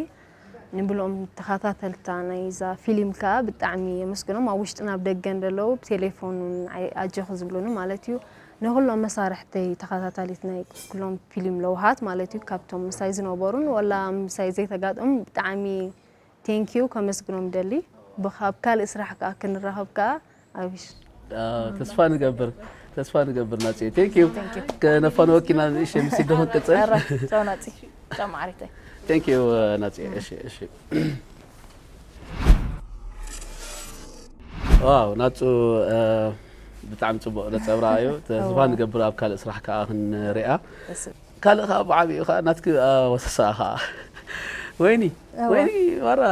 ንብልኦም ተኸታተልታ ናይዛ ፊሊም ከኣ ብጣዕሚ የመስግኖም ኣብ ውሽጥን ኣብ ደገን ደለዉ ብቴሌፎን እውን ኣጆኺ ዝብሉኒ ማለት እዩ ንኹሎም መሳርሕተይ ተኸታታሊት ናይ ኩሎም ፊሊም ለውሃት ማለት እዩ ካብቶም ምሳይ ዝነበሩን ወላ ምሳይ ዘይተጋጠሙ ብጣዕሚ ቴንኪዩ ከመስግኖም ደሊ ብኻብ ካልእ ስራሕ ከኣ ክንራኸብ ከኣ ኣብሽ ተስፋ ንገብር ተስፋ ንገብር ናጽ ቴንኪዩ ከነፋንወኪና ንእሽተይ ምስ ደኹን ቅጽል ቻው ናጽ ቻው ማዕሪተይ ቴንኪዩ ናጽ እሺ እሺ ዋው ናጹ ብጣዕሚ ጽቡቕ ነጸብራ እዩ ተስፋ ንገብር ኣብ ካልእ ስራሕ ከኣ ክንሪኣ ካልእ ከዓ ብዓብኡ ከዓ ናትኪ ወሰሳ ከዓ ወይኒ እዋ። ወይኒ ማራ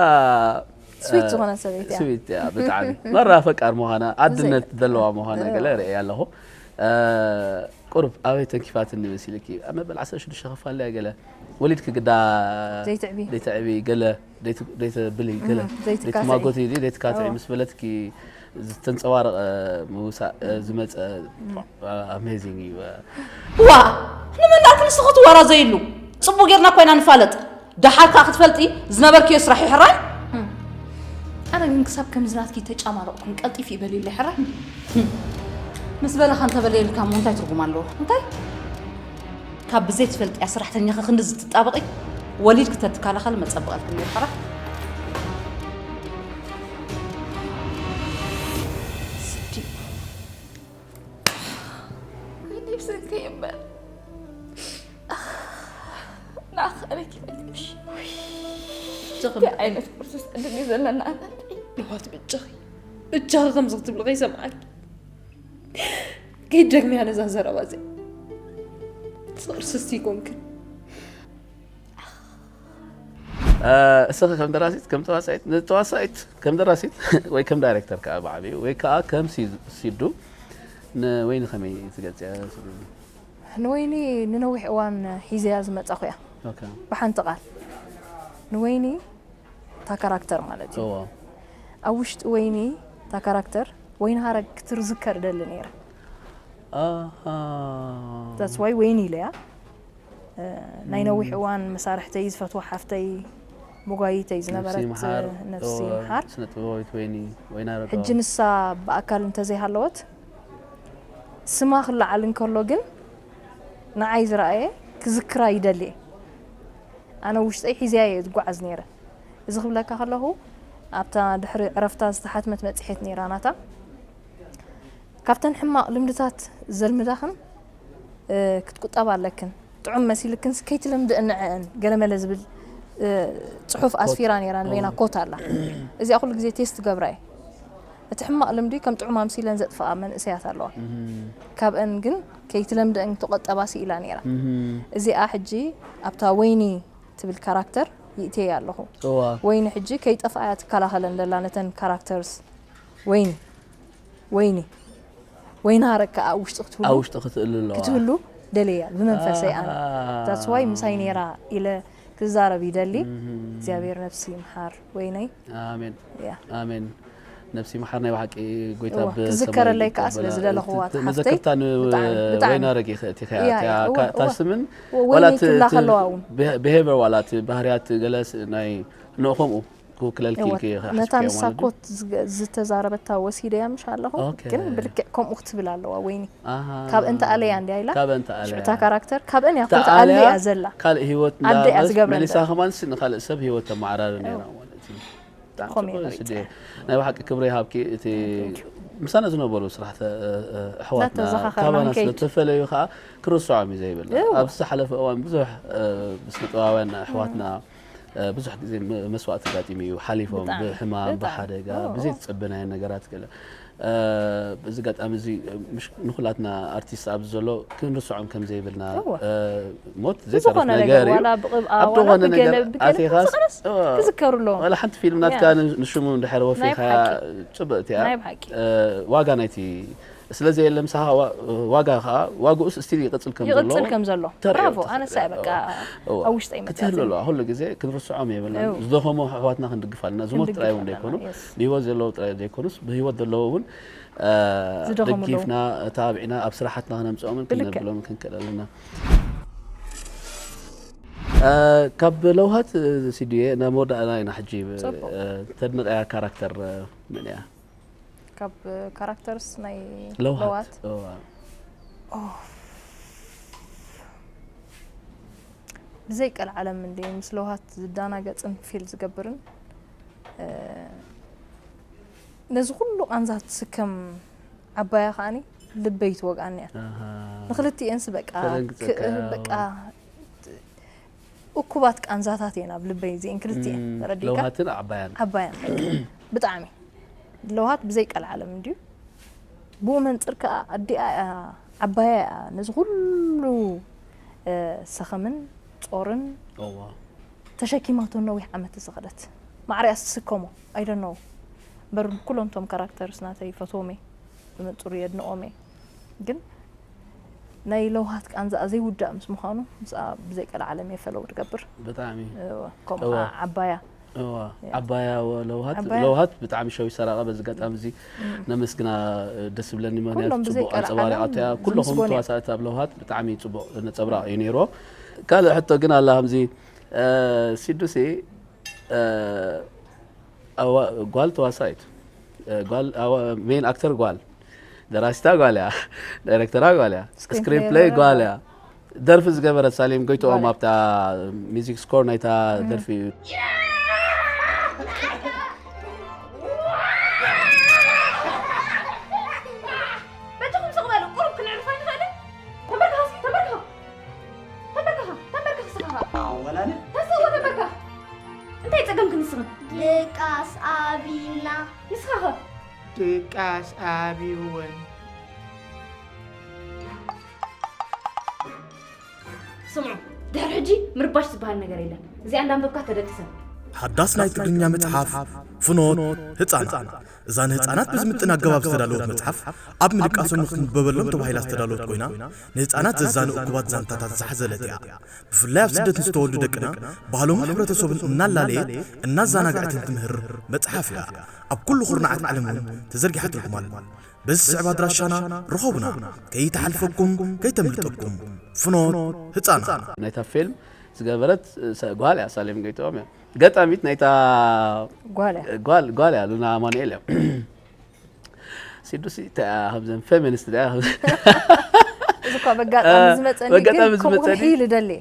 ስዊት ዝኾነ ሰበይቲ እያ። ስዊት እያ ብጣዕሚ ማራ ፈቃር ምዃና ኣድነት ዘለዋ ምዃና ገለ ርእየ ኣለኹ። እ፣ ቁሩብ ኣበይ ተንኪፋትኒ መሲልኪ? ኣብ መበል ዓሰርተ ሽዱሽተ ክፋል እያ ገለ ወሊድኪ ግዳ ዘይትዕቢ። ዘይትዕቢ ገለ ዘይት- ዘይትብሊ ገለ እህ፣ ዘይትካትዒ። ዘይትማጎቲ ዘይትካትዒ እዋ። ምስ በለትኪ ዝተንጸባረቐ ምውሳእ እ፣ ዝመጸ ኣሜዚንግ እዩ። ዋ ንመን ደኣ ክንሱ ክትወራዘይሉ? ጽቡቅ ጌርና ኮይና ንፋለጥ። ደሓር ከኣ ክትፈልጢ ዝነበርክዮ ስራሕ እዩ ሕራይ። ኣነ ግን ክሳብ ከምዚ ናትኪ ተጫማረቕኩን ቀልጢፍ ይበልዩለይ ሕራይ። ምስ በለኻ እንተበለየልካ እሞ እንታይ ትርጉም ኣለዎ? እንታይ? ካብ ብዘይ ትፈልጥያ ሰራሕተኛኺ ክንድዚ ትጣበቒ? ወሊድ ክተትከላኸል መጸበቐልክን ነይሩ ሕራይ። ስዲ ነብሰን ከይእመን ንኣኻለኪ መጥሽ እንታይ ዓይነት ቁርሲ ስዕድል እዩ ዘለና ኣናንተይ ልዋት ብጃኺ ብጃኺ ከምዚ ክትብሊ ከይሰምዓኪ ከይደግምያ ነዛ ዘረባ እዚኣ ስቕርሲ እስቲ ይኮንክን እስኺ ከም ደራሲት ከም ተዋሳኢት ንተዋሳኢት ከም ደራሲት ወይ ከም ዳይሬክተር ከዓ ብዓብዩ ወይ ከዓ ከም ሲ- ሲዱ ንወይኒ ከመይ ትገልፅያ? ንወይኒ ንነዊሕ እዋን ሒዘያ ዝመፃኹ እያ። ኦኬ። ብሓንቲ ቃል ንወይኒ እታ ካራክተር ማለት እዩ። እዎ። ኣብ ውሽጢ ወይኒ እታ ካራክተር ወይኒ ሃረግ ክትዝከር ደሊ ነይረ። ኣሃ። That's why ወይኒ ኢለያ። እ፣ ናይ ነዊሕ እዋን መሳርሕተይ ዝፈትዋ ሓፍተይ መጓይተይ ዝነበረት ነፍሲ ይምሓር። ነፍሲ እዎ፣ ይምሓር። ስነ ጥበባዊት ወይኒ ወይና ረዳ። ሕጂ ንሳ ብኣካል እንተዘይሃለወት ስማ ክለዓል እንከሎ ግን ንዓይ ዝረኣየ ክዝክራ ይደሊ እየ። ኣነ ውሽጠይ ሒዝያ እየ ዝጓዓዝ ነይረ። እዚ ክብለካ ከለኹ ኣብታ ድሕሪ ዕረፍታ ዝተሓትመት መፅሄት ነይራ ናታ። ካብተን ሕማቕ ልምድታት ዘልምዳኽን እ፣ ክትቁጠባ ኣለክን። ጥዑም መሲልክንስ ከይትለምድእን ንዐአን ገለመለ ዝብል እ፣ ፅሑፍ ኣስፊራ ነይራ ንበይና ኮት ኣላ። እዚኣ ኩሉ ግዜ ቴስት ገብራ እየ። እቲ ሕማቕ ልምዲ ከም ጥዑም ኣምሲለን ዘጥፍኣ መንእሰያት ኣለዋ። ካብአን ግን ከይትለምድአን ተቆጠባ ስኢላ ነይራ። እዚኣ ሕጂ ኣብታ ወይኒ ትብል ካራክተር ይእትየያ ኣለኹ። እዋ። ወይኒ ሕጂ ከይጠፍኣያ ትከላኸለን ደላ ነተን ካራክተርስ ወይኒ ወይኒ ወይኒ ሃረግ ከዓ ኣብ ውሽጢ ክትህሉ ኣብ ውሽጢ ክትእሉ ኣለዋ። ክትህሉ ደለያ ብመንፈሰይ ኣነ ኣሃ። That's why ምሳይ ነይራ ኢለ ክዛረብ ይደሊ። እግዚኣብሔር ነፍሲ ይምሓር ወይነይ ኣሜን ያ ኣሜን። ነብሲ መሓር ናይ ብሓቂ ጎይታ እዋ፣ ብሰማይ ክዝከረለይ ከኣ ይቀበላ። ስለ ዝደለኹዋ እቲ እታ ሓፍተይ መዘከርታ ን- ብጣዕሚ፣ ብጣዕሚ። ወይና ረጊ ከእቲኻ እያ፣ እያ፣ እዋ፣ እታ እዋ። ስምን ወ- ዋላ ወይኒ እቲ ክብላ እቲ ከለዋ እውን። ብሄ- ብሄቨር ዋላ እቲ ባህርያት ገለስ ናይ ንኡ ከምኡ ክውክለልኪ እዋ፣ ኢልኪ ኢኻ ነታ ሓሲብክዮ ንሳ ማለት እዩ? ኮት ዝገ- ዝተዛረበታ ወሲደያ ምሽ ኣለኹ ኦኬ። ግን ብልክዕ ከምኡ ክትብል ኣለዋ ወይኒ ኣሃ። ካብ እንተ ኣለያ እንዲያ ኢላ ካብ እንተ ኣለያ። ሽዑታ ካራክተር ካብአን እያ እንተ ኮት ኣለያ ኣልያ ዘላ ካልእ ህይወት ኣደ እያ እንዳበስ ዝገብረን መሊሳ ዘላ። ከማን ስ- ንኻልእ ሰብ ህይወት ተመዓራሪ ነይራ ማለት እዩ። ብጣዕሚ ከምኡ ጽቡቅ እየ እዩ ስድየ። ናይ ብሓቂ ክብሪ ይሃብኪ። እቲ ምሳና ዝነበሩ ስራሕቲ እ፣ እ፣ ኣሕዋትና እናተዘኻኸርና ካባና ክንከይድ። ስለተፈለዩ ከዓ ክርስዖም እዩ ዘይብል። እዋ። ኣብ ዝሓለፈ እዋን ብዙሕ እ፣ ብስነ ጥበባውያን ኣሕዋትና እ፣ ብዙሕ ግዜ ም- መስዋእቲ ኣጋጢሙ እዩ ሓሊፎም ብጣዕሚ፣ ብሕማም ብጣዕሚ። ብሓደጋ እዎ። ብዘይተጸበናዮ ነገራት ገለ እ፣ በዚ ኣጋጣሚ እዚ እ፣ ምሽ- ንኩላትና ኣርቲስት ኣብዚ ዘሎ ክንርስዖም ከም ዘይብልና እዎ። እ፣ ሞት ብዝኾነ ዘይተርፍ ነገር ነገር እዩ ዋላ ብቕብኣ ኣብ ዋላ ዝኾነ ብገለ ነገር ብገለ ኣቲኻስ ዝቕረስ እዎ። ክዝከሩ ኣለዎም ዋላ ሓንቲ ፊልም ናትካ ያ። ን- ንሽሙ እንድሕር ወፊኻ ብሓቂ። ጽብቕቲ እያ ናይ ብሓቂ እ፣ ዋጋ ናይቲ ስለ ዘየለ ምሳኻ ዋ- ዋጋ ከዓ ዋግኡስ እስቲል ይቕጽል ከም ዘሎ ይቕጽል ከም ዘሎ ተርእዮ ብራቮ ትኽእል ኣነሳ እያ። በቃ እዋ። ኣብ ውሽጠይ ክትህሉ መፅያት ኣለዋ ኩሉ ግዜ ክንርስዖም የብልና እው። ዝደኸሙ ኣሕዋትና ክንድግፍ ኣለና ዝሞት ክንድግፍ ጥራይ እውን ኣለና፣ ዘይኮኑ የስ። ብህይወት ዘለዉ ጥራይ ዘይኮኑስ ብህይወት ዘለዉ እውን እ፣ ዝደኸሙ ደጊፍና ታብዕና ኣብ ስራሓትና ክነምፅኦምን ብልክዕ። ክነብሎምን ክንክእል ኣለና እ፣ ካብ ለውሃት እ፣ ሲድየ ናብ መወዳእና ኢና ሕጂ እ፣ ፅቡቅ። እ፣ ተድንቀያ ካራክተር እ፣ መን እያ ካብ ካራክተርስ ናይ ለውሃት ለዋት እዋ። ብዘይ ቀልዓለም እንደ ምስ ለውሃት ዝዳናገፅን ፊል ዝገብርን እ፣ ነዚ ኩሉ ቃንዛ ትስከም ዓባያ ከዓኒ ልበይ ትወግኣኒ እያ ኣሃ። ንክልቲኤንስ በቃ ተደንግጸካ። ክ- በቃ እኩባት ቃንዛታት እየን ኣብ ልበይ እዚአን ክልቲኤን እም፣ ተረዲካ ለውሃትን ዓባያን ዓባያን ብጣዕሚ ለውሃት ብዘይ ቀልዓለም እንድዩ ብኡ መንፅር ከዓ ኣዲኣ እያ ዓባያ እያ ነዚ ኩሉ እ፣ ሰኸምን ጾርን እዋ። ተሸኪማቶ ነዊሕ ዓመት ዝኸደት ማዕሪኣ ዝስከሞ I don't know። በር ኩሎም ቶም ካራክተርስ ናተይ ፈትዎም እየ፣ ብመንፅሩ የድንቖም እየ። ግን ናይ ለውሃት ቃንዛኣ ዘይውዳእ ምስ ምዃኑ ምስኣ ብዘይ ቀልዓለም እየ ፈለው ትገብር። ብጣዕሚ ከምኡ ዓባያ እዋ ዓባያ ለውሃት ለውሃት ብጣዕሚ ሸዊት ሰራቐ። በዚ ኣጋጣሚ እዚ ነመስግና ደስ ዝብለኒ ምክንያቱ ጽቡቕ ኣንጸባሪቓቶ እያ። ኩለኹም ተዋሳእቲ ኣብ ለውሃት ብጣዕሚ ጽቡቕ ነጸብራቕ እዩ ነይርዎ። ካልእ ሕቶ ግን ኣላ ከምዚ ሲዱሲ ጓል ተዋሳኢት ጓል ሜን ኣክተር ጓል ደራሲታ ጓል እያ፣ ዳይሬክተራ ጓል እያ፣ ስክሪን ፕሌይ ጓል እያ። ደርፊ ዝገበረት ሳሌም ጎይትኦም ኣብታ ሚዚክ ስኮር ናይታ ደርፊ እዩ። በጃኹም ስቕ በሉ፣ ቁሩብ ክንዕርፍ ኣይንኽእልን? ተንበርክኻ እስኪ፣ ተንበርክኻ። ተንበርክኻ፣ ተንበርክኽ እስኻ። ወላለ? ተስእዎ ተንበርክኽ። እንታይ ጸገምኪ ንስኺ? ድቃስ ኣቢና። ንስኻ ኸ? ድቃስ ኣቢወን። ስምዑ፣ ድሕሪ ሕጂ ምርባሽ ዝበሃል ነገር የለን። እዚኣ እንዳንበብካ ተደቅሰን። ሓዳስ ናይ ትግርኛ መጽሓፍ ፍኖት ህጻናት። እዛ ንህጻናት ብዝምጥን ኣገባብ ዝተዳለወት መጽሓፍ ኣብ ምድቃሶም ንክትንበበሎም ተባሂላ ዝተዳለወት ኮይና ንህጻናት ዘዛኑ እኩባት ዛንታታት ዝሓዘለት እያ። ብፍላይ ኣብ ስደት ንዝተወልዱ ደቅና ባህሎምን ሕብረተሰቡን እናላለየት እናዘናግዐትን ትምህር መጽሓፍ እያ። ኣብ ኩሉ ኩርናዓት ዓለም እውን ተዘርጊሓ ትርጉም ኣሎ። በዚ ዝስዕብ ኣድራሻና ርኸቡና። ከይተሓልፈኩም ከይተምልጠኩም። ፍኖት ህጻናት። ናይታ ፊልም ዝገበረት ጓል እያ፣ ሳሌም ጎይትኦም እያ። ገጣሚት ናይታ ጓል እያ። ጓል ጓል እያ፣ ሉና ኣማኑኤል እያ። ሲዱሲ እንታይ እያ፣ ከምዘን ፌሚኒስት እያ። እዚ እኳ በጋጣሚ ዝመፀኒ ግን ከምኡ ክንሕይል እደሊ።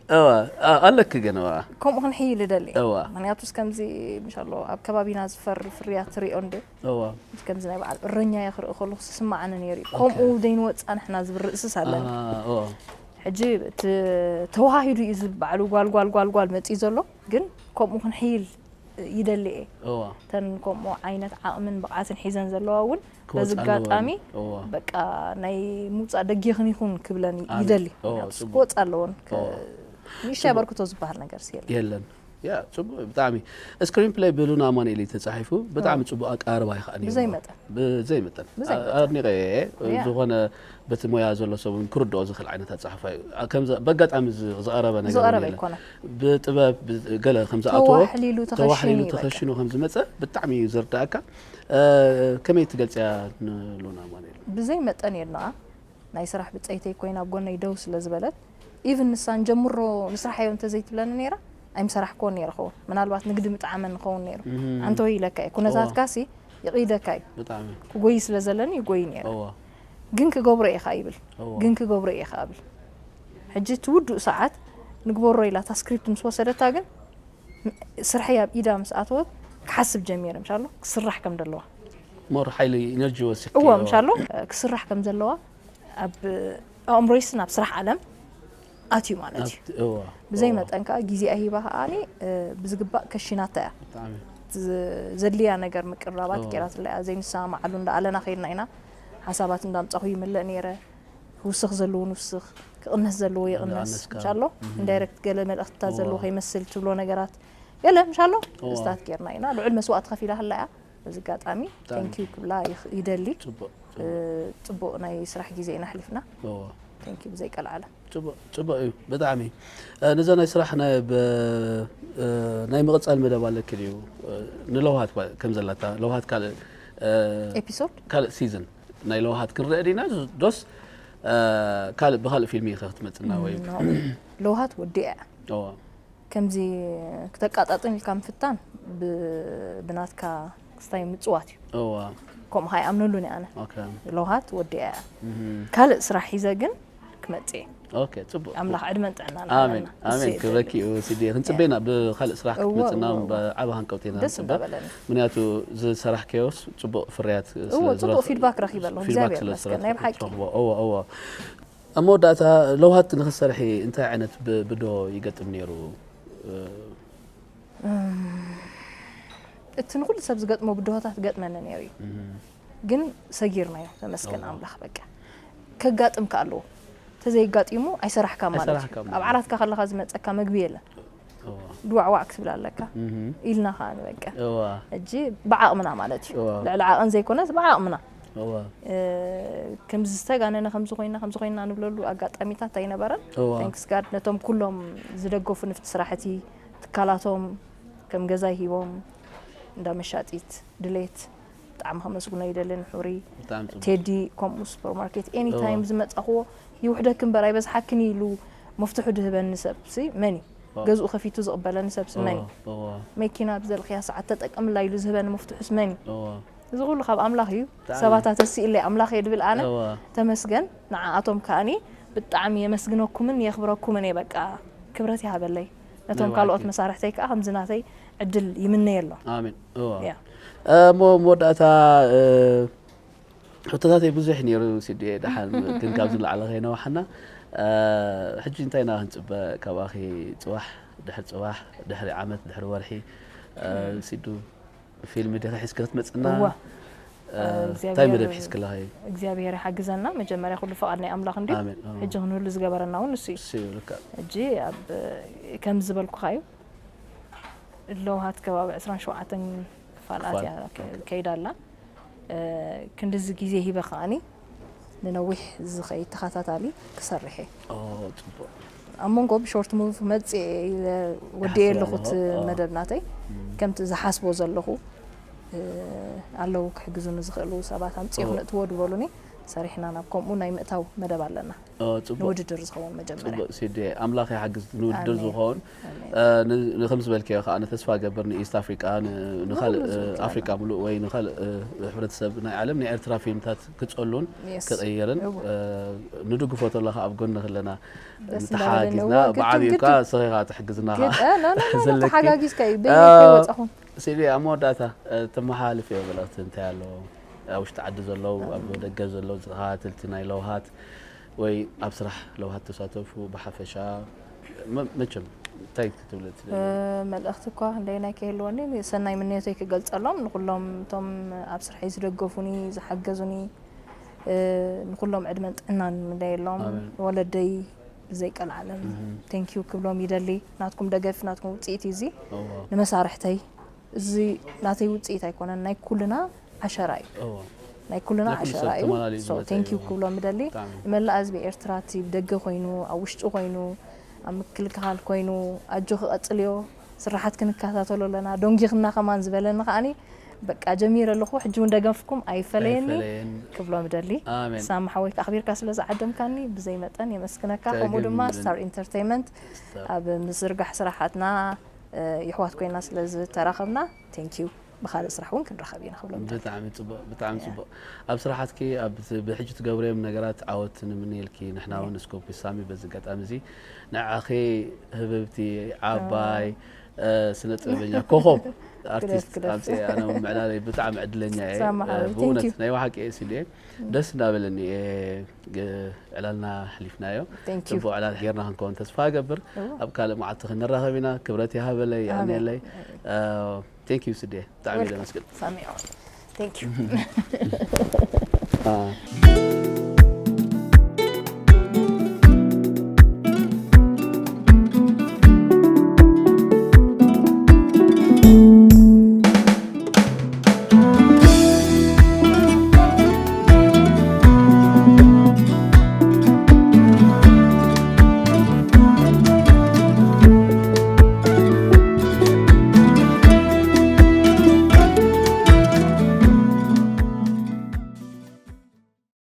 ኣለኪ ግን እዋ ከምኡ ክንሕይል እደሊ። እዋ ምክንያቱስ ከምዚ ምሻሎ ኣብ ከባቢና ዝፈሪ ፍርያት ትሪኦ እንደ እዋ ከምዚ ናይ በዓል እረኛ እየ ክርኢ ከለኹ ዝስማዓኒ ነይሩ እዩ። ከምኡ ዘይንወፅኣ ንሕና ዝብል ርእስስ ኣለኒ። እዋ ሕጂ እቲ ተዋሃሂዱ እዩ ዝብል ባዕሉ ጓል ጓል ጓል ጓል መፅዩ ዘሎ ግን ከምኡ ክንሕይል ይደሊ እየ። እዋ እተን ከምኡ ዓይነት ዓቕምን ብቕዓትን ሒዘን ዘለዋ እውን በዚ ክወፃ ኣጋጣሚ ኣለወን። እዋ በቃ ናይ ምውፃእ ደጊኽን ይኹን ክብለን ኣነ- ይደሊ። እዋ፣ ምክንያቱ ፅቡቅ። ክወፃ ኣለወን። እዋ። ንእሽተይ ኣበርክቶ ዝበሃል ነገር የለን። የለን። ያ ጽቡቅ ብጣዕሚ። ስክሪን ፕሌይ ብሉና ኣማኑኤል እዩ ተጻሒፉ። ብጣዕሚ ጽቡቅ ኣቀራርባ እዩ ከዓ ነይሩ። ብዘይ መጠን። ብዘይ መጠን። ብዘይ መጠን። ኣድኒቐ እየ። ያ። ዝኾነ በቲ ሞያ ዘሎ ሰብ እውን ክርድኦ ዝኽእል ዓይነት ኣጻሕፋ እዩ። ከምዚ በጋጣሚ ዝ- ዝቐረበ ነገር እውን ዝቐረበ የለን። ኣይኮነን። ብጥበብ ብ- ገለ ከም ዝኣተዎ ተዋሕሊሉ ተኸሺኑ ተዋሕሊሉ እዩ በቃ። ተኸሺኑ ከም ዝመጸ ብጣዕሚ እዩ ዝርዳእካ። እ፣ ከመይ ትገልጽያ ንሉና ኣማኑኤል? ብዘይ መጠን የድንቓ። ናይ ስራሕ ብጸይተይ ኮይና ኣብ ጎነይ ደው ስለ ዝበለት ኢቭን ንሳ ንጀምሮ ንስራሕ እዮ እንተዘይትብለኒ ነይራ ኣይምሰራሕክዎን ነይረ ኸውን። ምናልባት ንግዲ ምጥዓመ ንኸውን ነይሩ። እም። ኣንተወ ኢለካ እዩ። ኩነታትካ ሲ ይቕይደካ እዩ። ብጣዕሚ ክጎይ ስለ ዘለኒ ይጎይ ነይረ። እዋ ግን ክገብሮ እየ ኸኣ ይብል። እዋ ግን ክገብሮ እየ ኸኣ ብል። ሕጂ እቲ ውዱእ ሰዓት ንግበሮ ኢላ እታ ስክሪፕት ምስ ወሰደታ ግን ስርሐይ ኣብ ኢዳ ምስ ኣተወት ክሓስብ ጀሚረ። ምሻሎ ክስራሕ ከም ደለዋ ሞር ሓይሊ ኢነርጂ ወሲኽ እዎ ምሻሎ ክስራሕ ከም ዘለዋ ኣብ ኣእምሮይስ ናብ ስራሕ ዓለም ኣትዩ ማለት እዩ። እዋ ብዘይ እዋ። መጠን ከዓ ግዜኣ ሂባ ከዓኒ ብዝግባእ ከሺናታ እያ። ብጣዕሚ ዝ- ዘድልያ ነገር ምቅርራባት እዎ። ገይራትላ እያ። ዘይንሰማማዓሉ እንዳኣለና ከይድና ኢና ሓሳባት እንዳምጻኹ ይምለእ ነይረ። ክውስኽ ዘለዎ ንውስኽ፣ ክቕነስ ዘለዎ ይቕነስ እንዳቐነስካ። ምሻሎ እህ። ኢንዳይረክት ገለ መልእኽትታት እዎ። ዘለዎ ከይመስል ትብሎ ነገራት ገለ ምሻሎ እዎ። እስታት ጌርና ኢና። ልዑል መስዋእቲ ከፊላ ከላ እያ። በዚ ኣጋጣሚ ብጣዕሚ። ቴንኪዩ ክብላ ይኽ- ይደሊ። ጽቡቅ እ፣ ጽቡቕ ናይ ስራሕ ግዜ ኢና ኣሕሊፍና። እዎ ቴንኪዩ ብዘይ ቀልዓለም። ጽቡቅ ጽቡቅ እዩ ብጣዕሚ። እ፣ ነዛ ናይ ስራሕ ናይ ብ- እ፣ ናይ ምቕጻል መደብ ኣለኪ ድዩ? እ፣ ንለውሃት ባ- ከም ዘላታ ለውሃት ካልእ እ፣ ኤፒሶድ ካልእ ሲዝን ናይ ለውሃት ክንርኢ ዲና ዶስ እ፣ ካልእ ብካልእ ፊልም ኢኻ ክትመጽና ወይ ኖ። ለውሃት ወዲኣ እያ። እዋ ከምዚ ክተቃጣጥም ኢልካ ምፍታን ብ- ብናትካ ክስታይ ምጽዋት እዩ። እዋ ከምኡ ከይኣምነሉን እየ ኣነ። ኦኬ ለውሃት ወዲኣ እያ። እህ። ካልእ ስራሕ ሒዘ ግን ክመጽእ እየ። ኦኬ ጽቡቅ ኣምላኽ ዕድመን ጥዕናን ኣሜን ይሃበና። ኣሜን ንሱ እዩ ክብረኪ ዘድሊ። እዩ ሲዲ ክንጽበና ብካልእ ስራሕ እዎ፣ ክትመጽና እዎ፣ እዎ። ብዓቢ ሃንቀውቲ ኢና ደስ ንጽበ እንዳበለኒ። ምክንያቱ ዝሰራሕከዮስ ጽቡቅ ፍርያት እዎ፣ ጽቡቅ ፊድባክ ረኺበ ኣለኹ። እግዚኣብሔር ይመስገን። ናይ ብሓቂ። እዎ እዎ ኣብ መወዳእታ ለውሃት ንክትሰርሒ እንታይ ዓይነት ብ- ብድሆ ይገጥም ነይሩ? እቲ ንኩሉ ሰብ ዝገጥሞ ብድሆታት ገጥመኒ ነይሩ እዩ። ግን ሰጊርናዮ ተመስገን እዎ። ኣምላኽ በቃ። ከጋጥም ከ ኣለዎ። ተዘይጋጢሙ ኣይሰራሕካ ማለት እዩ። ኣይሰራሕካ ማለት ኣብ ዓራትካ ከለኻ ዝመፀካ መግቢ የለን። እዎ። ድዋዕዋዕ ክትብል ኣለካ ኢልና ከዓ ንበቅዕ። ሕጂ ብዓቕምና ማለት እዩ። ልዕሊ ዓቐን ዘይኮነስ ብዓቕምና። ከምዚ ዝተጋነነ ከምዚ ኮይና ከምዚ ኮይና ንብለሉ ኣጋጣሚታት ኣይነበረን። Thanks God ነቶም ኩሎም ዝደገፉ ንፍቲ ስራሕቲ ትካላቶም ከም ገዛይ ሂቦም እንዳ መሻጢት ድሌት ብጣዕሚ ከመስግኖ ይደልን። ሕሪ ቴዲ ከምኡ ሱፐርማርኬት ኤኒ ታይም ዝመጻኽዎ ይውሕደክ እምበር ኣይበዝሓክን ኢሉ መፍትሑ ድህበኒ ሰብ ሲ መን እዩ? ገዝኡ ከፊቱ ዝቕበለኒ ሰብ ሲ መን እዩ? መኪና ብዘልኽያ ሰዓት ተጠቀምላ ኢሉ ዝህበኒ መፍትሑስ መን እዩ? እዚ ኩሉ ካብ ኣምላኽ እዩ። ሰባት ኣተሲእለይ ኣምላኽ እየ ድብል ኣነ። ተመስገን ንዓኣቶም ከኣኒ ብጣዕሚ የመስግነኩምን የኽብረኩምን እየ። በቃ ክብረት ይሃበለይ። ነቶም ካልኦት መሳርሕተይ ከዓ ከምዚ ናተይ ዕድል ይምነየሎም። ኣሜን። እሞ መወዳእታ ሕቶታተይ ብዙሕ ነይሩ ሲዲ፣ ደሓን ግን ካብዚ ንላዕሊ ከይነዋሓና። ሕጂ እንታይ ኢና ክንፅበ ካባኺ? ፅባሕ ድሕሪ ፅባሕ፣ ድሕሪ ዓመት፣ ድሕሪ ወርሒ ሲዱ ፊልም ዲኺ ሒዝኪ ክትመፅና? እንታይ መደብ ሒዝክላ? እግዚኣብሔር ይሓግዘና። መጀመርያ ኩሉ ፍቓድ ናይ ኣምላኽ እንዲ ሕጂ ክንህሉ ዝገበረና እውን ንሱ እዩ። ሕጂ ኣብ ከም ዝበልኩኻ እዩ ለውሃት ከባቢ ዕስራን ሸውዓተን ክፋላት እያ ከይዳ ኣላ። ክንድዚ ግዜ ሂበ ከዓኒ ንነዊሕ ዝኸይድ ተኸታታሊ ክሰርሕ እየ። ኣብ መንጎ ብሾርት ሙቭ መፅእ ወዲኤ ኣለኹት መደብ ናተይ ከምቲ ዝሓስቦ ዘለኹ ኣለዉ ክሕግዙኒ ዝኽእሉ ሰባት ኣምፅኡ ክነእትዎ ድበሉኒ። ሰሪሕና ናብ ከምኡ ናይ ምእታው መደብ ኣለና። ንውድድር ዝኸውን መጀመርያ። ጽቡቅ ሲዲ፣ ኣምላኽ ይሓግዝ ንውድድር ዝኸውን። ከም ዝበልክዮ ከዓ ንተስፋ ገብር ንኢስት ኣፍሪቃ፣ ንኻልእ ኣፍሪቃ ሙሉእ ወይ ንኻልእ ሕብረተሰብ ናይ ዓለም ናይ ኤርትራ ፊልምታት ክጸሉን ክቕይርን ንድግፎ ተሎ ከዓ ኣብ ጎኒ ክለና ተሓጊዝና ብዓብዩ እኳ ስኺኻ ትሕግዝና ዘለኪ። ተሓጋጊዝካ እዩ በይነይ ከይወጻኹም። ሲዲ ኣብ መወዳእታ ተመሓላልፍዮ መልእኽቲ እንታይ ኣለዎ? ኣብ ውሽጢ ዓዲ ዘለዉ ኣብ ደገ ዘለዉ ተኸታተልቲ ናይ ለውሃት ወይ ኣብ ስራሕ ለውሃት ተሳተፉ ብሓፈሻ መቸም እንታይ ክትብል ትደሊ? መልእኽቲ እኳ ክንደየናይ ከይህልወኒ ሰናይ ምንዮተይ ክገልጸሎም ንኩሎም እቶም ኣብ ስርሐይ ዝደገፉኒ ዝሓገዙኒ ንኩሎም ዕድመን ጥዕናን ምንደየሎም ወለደይ ብዘይ ቀልዓለም ቴንኪዩ ክብሎም ይደሊ። ናትኩም ደገፍ ናትኩም ውፅኢት እዩ እዚ ንመሳርሕተይ እዚ ናተይ ውፅኢት ኣይኮነን ናይ ኩልና ዓሸራ እዩ ናይ ኩልና ዓሸራ እዩ። ቴንኪዩ ክብሎም ምደሊ ንመላእ ህዝቢ ኤርትራ እቲ ብደገ ኮይኑ ኣብ ውሽጢ ኮይኑ ኣብ ምክልካል ኮይኑ ኣጆ ክቐፅልዮ ስራሓት ክንከታተሎ ኣለና ዶንጊኽና ከማን ዝበለኒ ከዓኒ በቃ ጀሚረ ኣለኹ ሕጂ እውን ደገፍኩም ኣይፈለየኒ ክብሎም ደሊ። ሳሚ ሓወይ ኣኽቢርካ ስለ ዝዓደምካኒ ብዘይ መጠን የመስግነካ። ከምኡ ድማ ስታር ኢንተርቴይመንት ኣብ ምዝርጋሕ ስራሓትና የሕዋት ኮይና ስለ ዝተራኸብና ቴንኪዩ። ብኻልእ ስራሕ እውን ክንራኸብ ኢና ክብሎም ደሊ። ብጣዕሚ ፅቡቅ ብጣዕሚ ፅቡቅ። ኣብ ስራሓትኪ ኣብ ብሕጂ ትገብርዮም ነገራት ዓወት ንምንየልኪ ንሕና እውን ስኮፕ ሳሚ በዚ ኣጋጣሚ እዚ ንዓኺ ህብብቲ ዓባይ ስነ ጥበበኛ ኮኾብ ኣርቲስት ኣምፅኤ ኣነ እውን ምዕላለይ ብጣዕሚ ዕድለኛ እየ። ብእውነት ናይ ብሓቂ እየ ሲሉ እየ ደስ እንዳበለኒ እየ ዕላልና ኣሕሊፍናዮ። ፅቡቅ ዕላል ጌርና ክንከውን ተስፋ እገብር። ኣብ ካልእ መዓልቲ ክንራኸብ ኢና። ክብረት ይሃበለይ የቐንየለይ። ቴንክ ዩ ስዴ ብጣዕሚ እየ ዘመስግን። ሳሚዖ ቴንክ ዩ።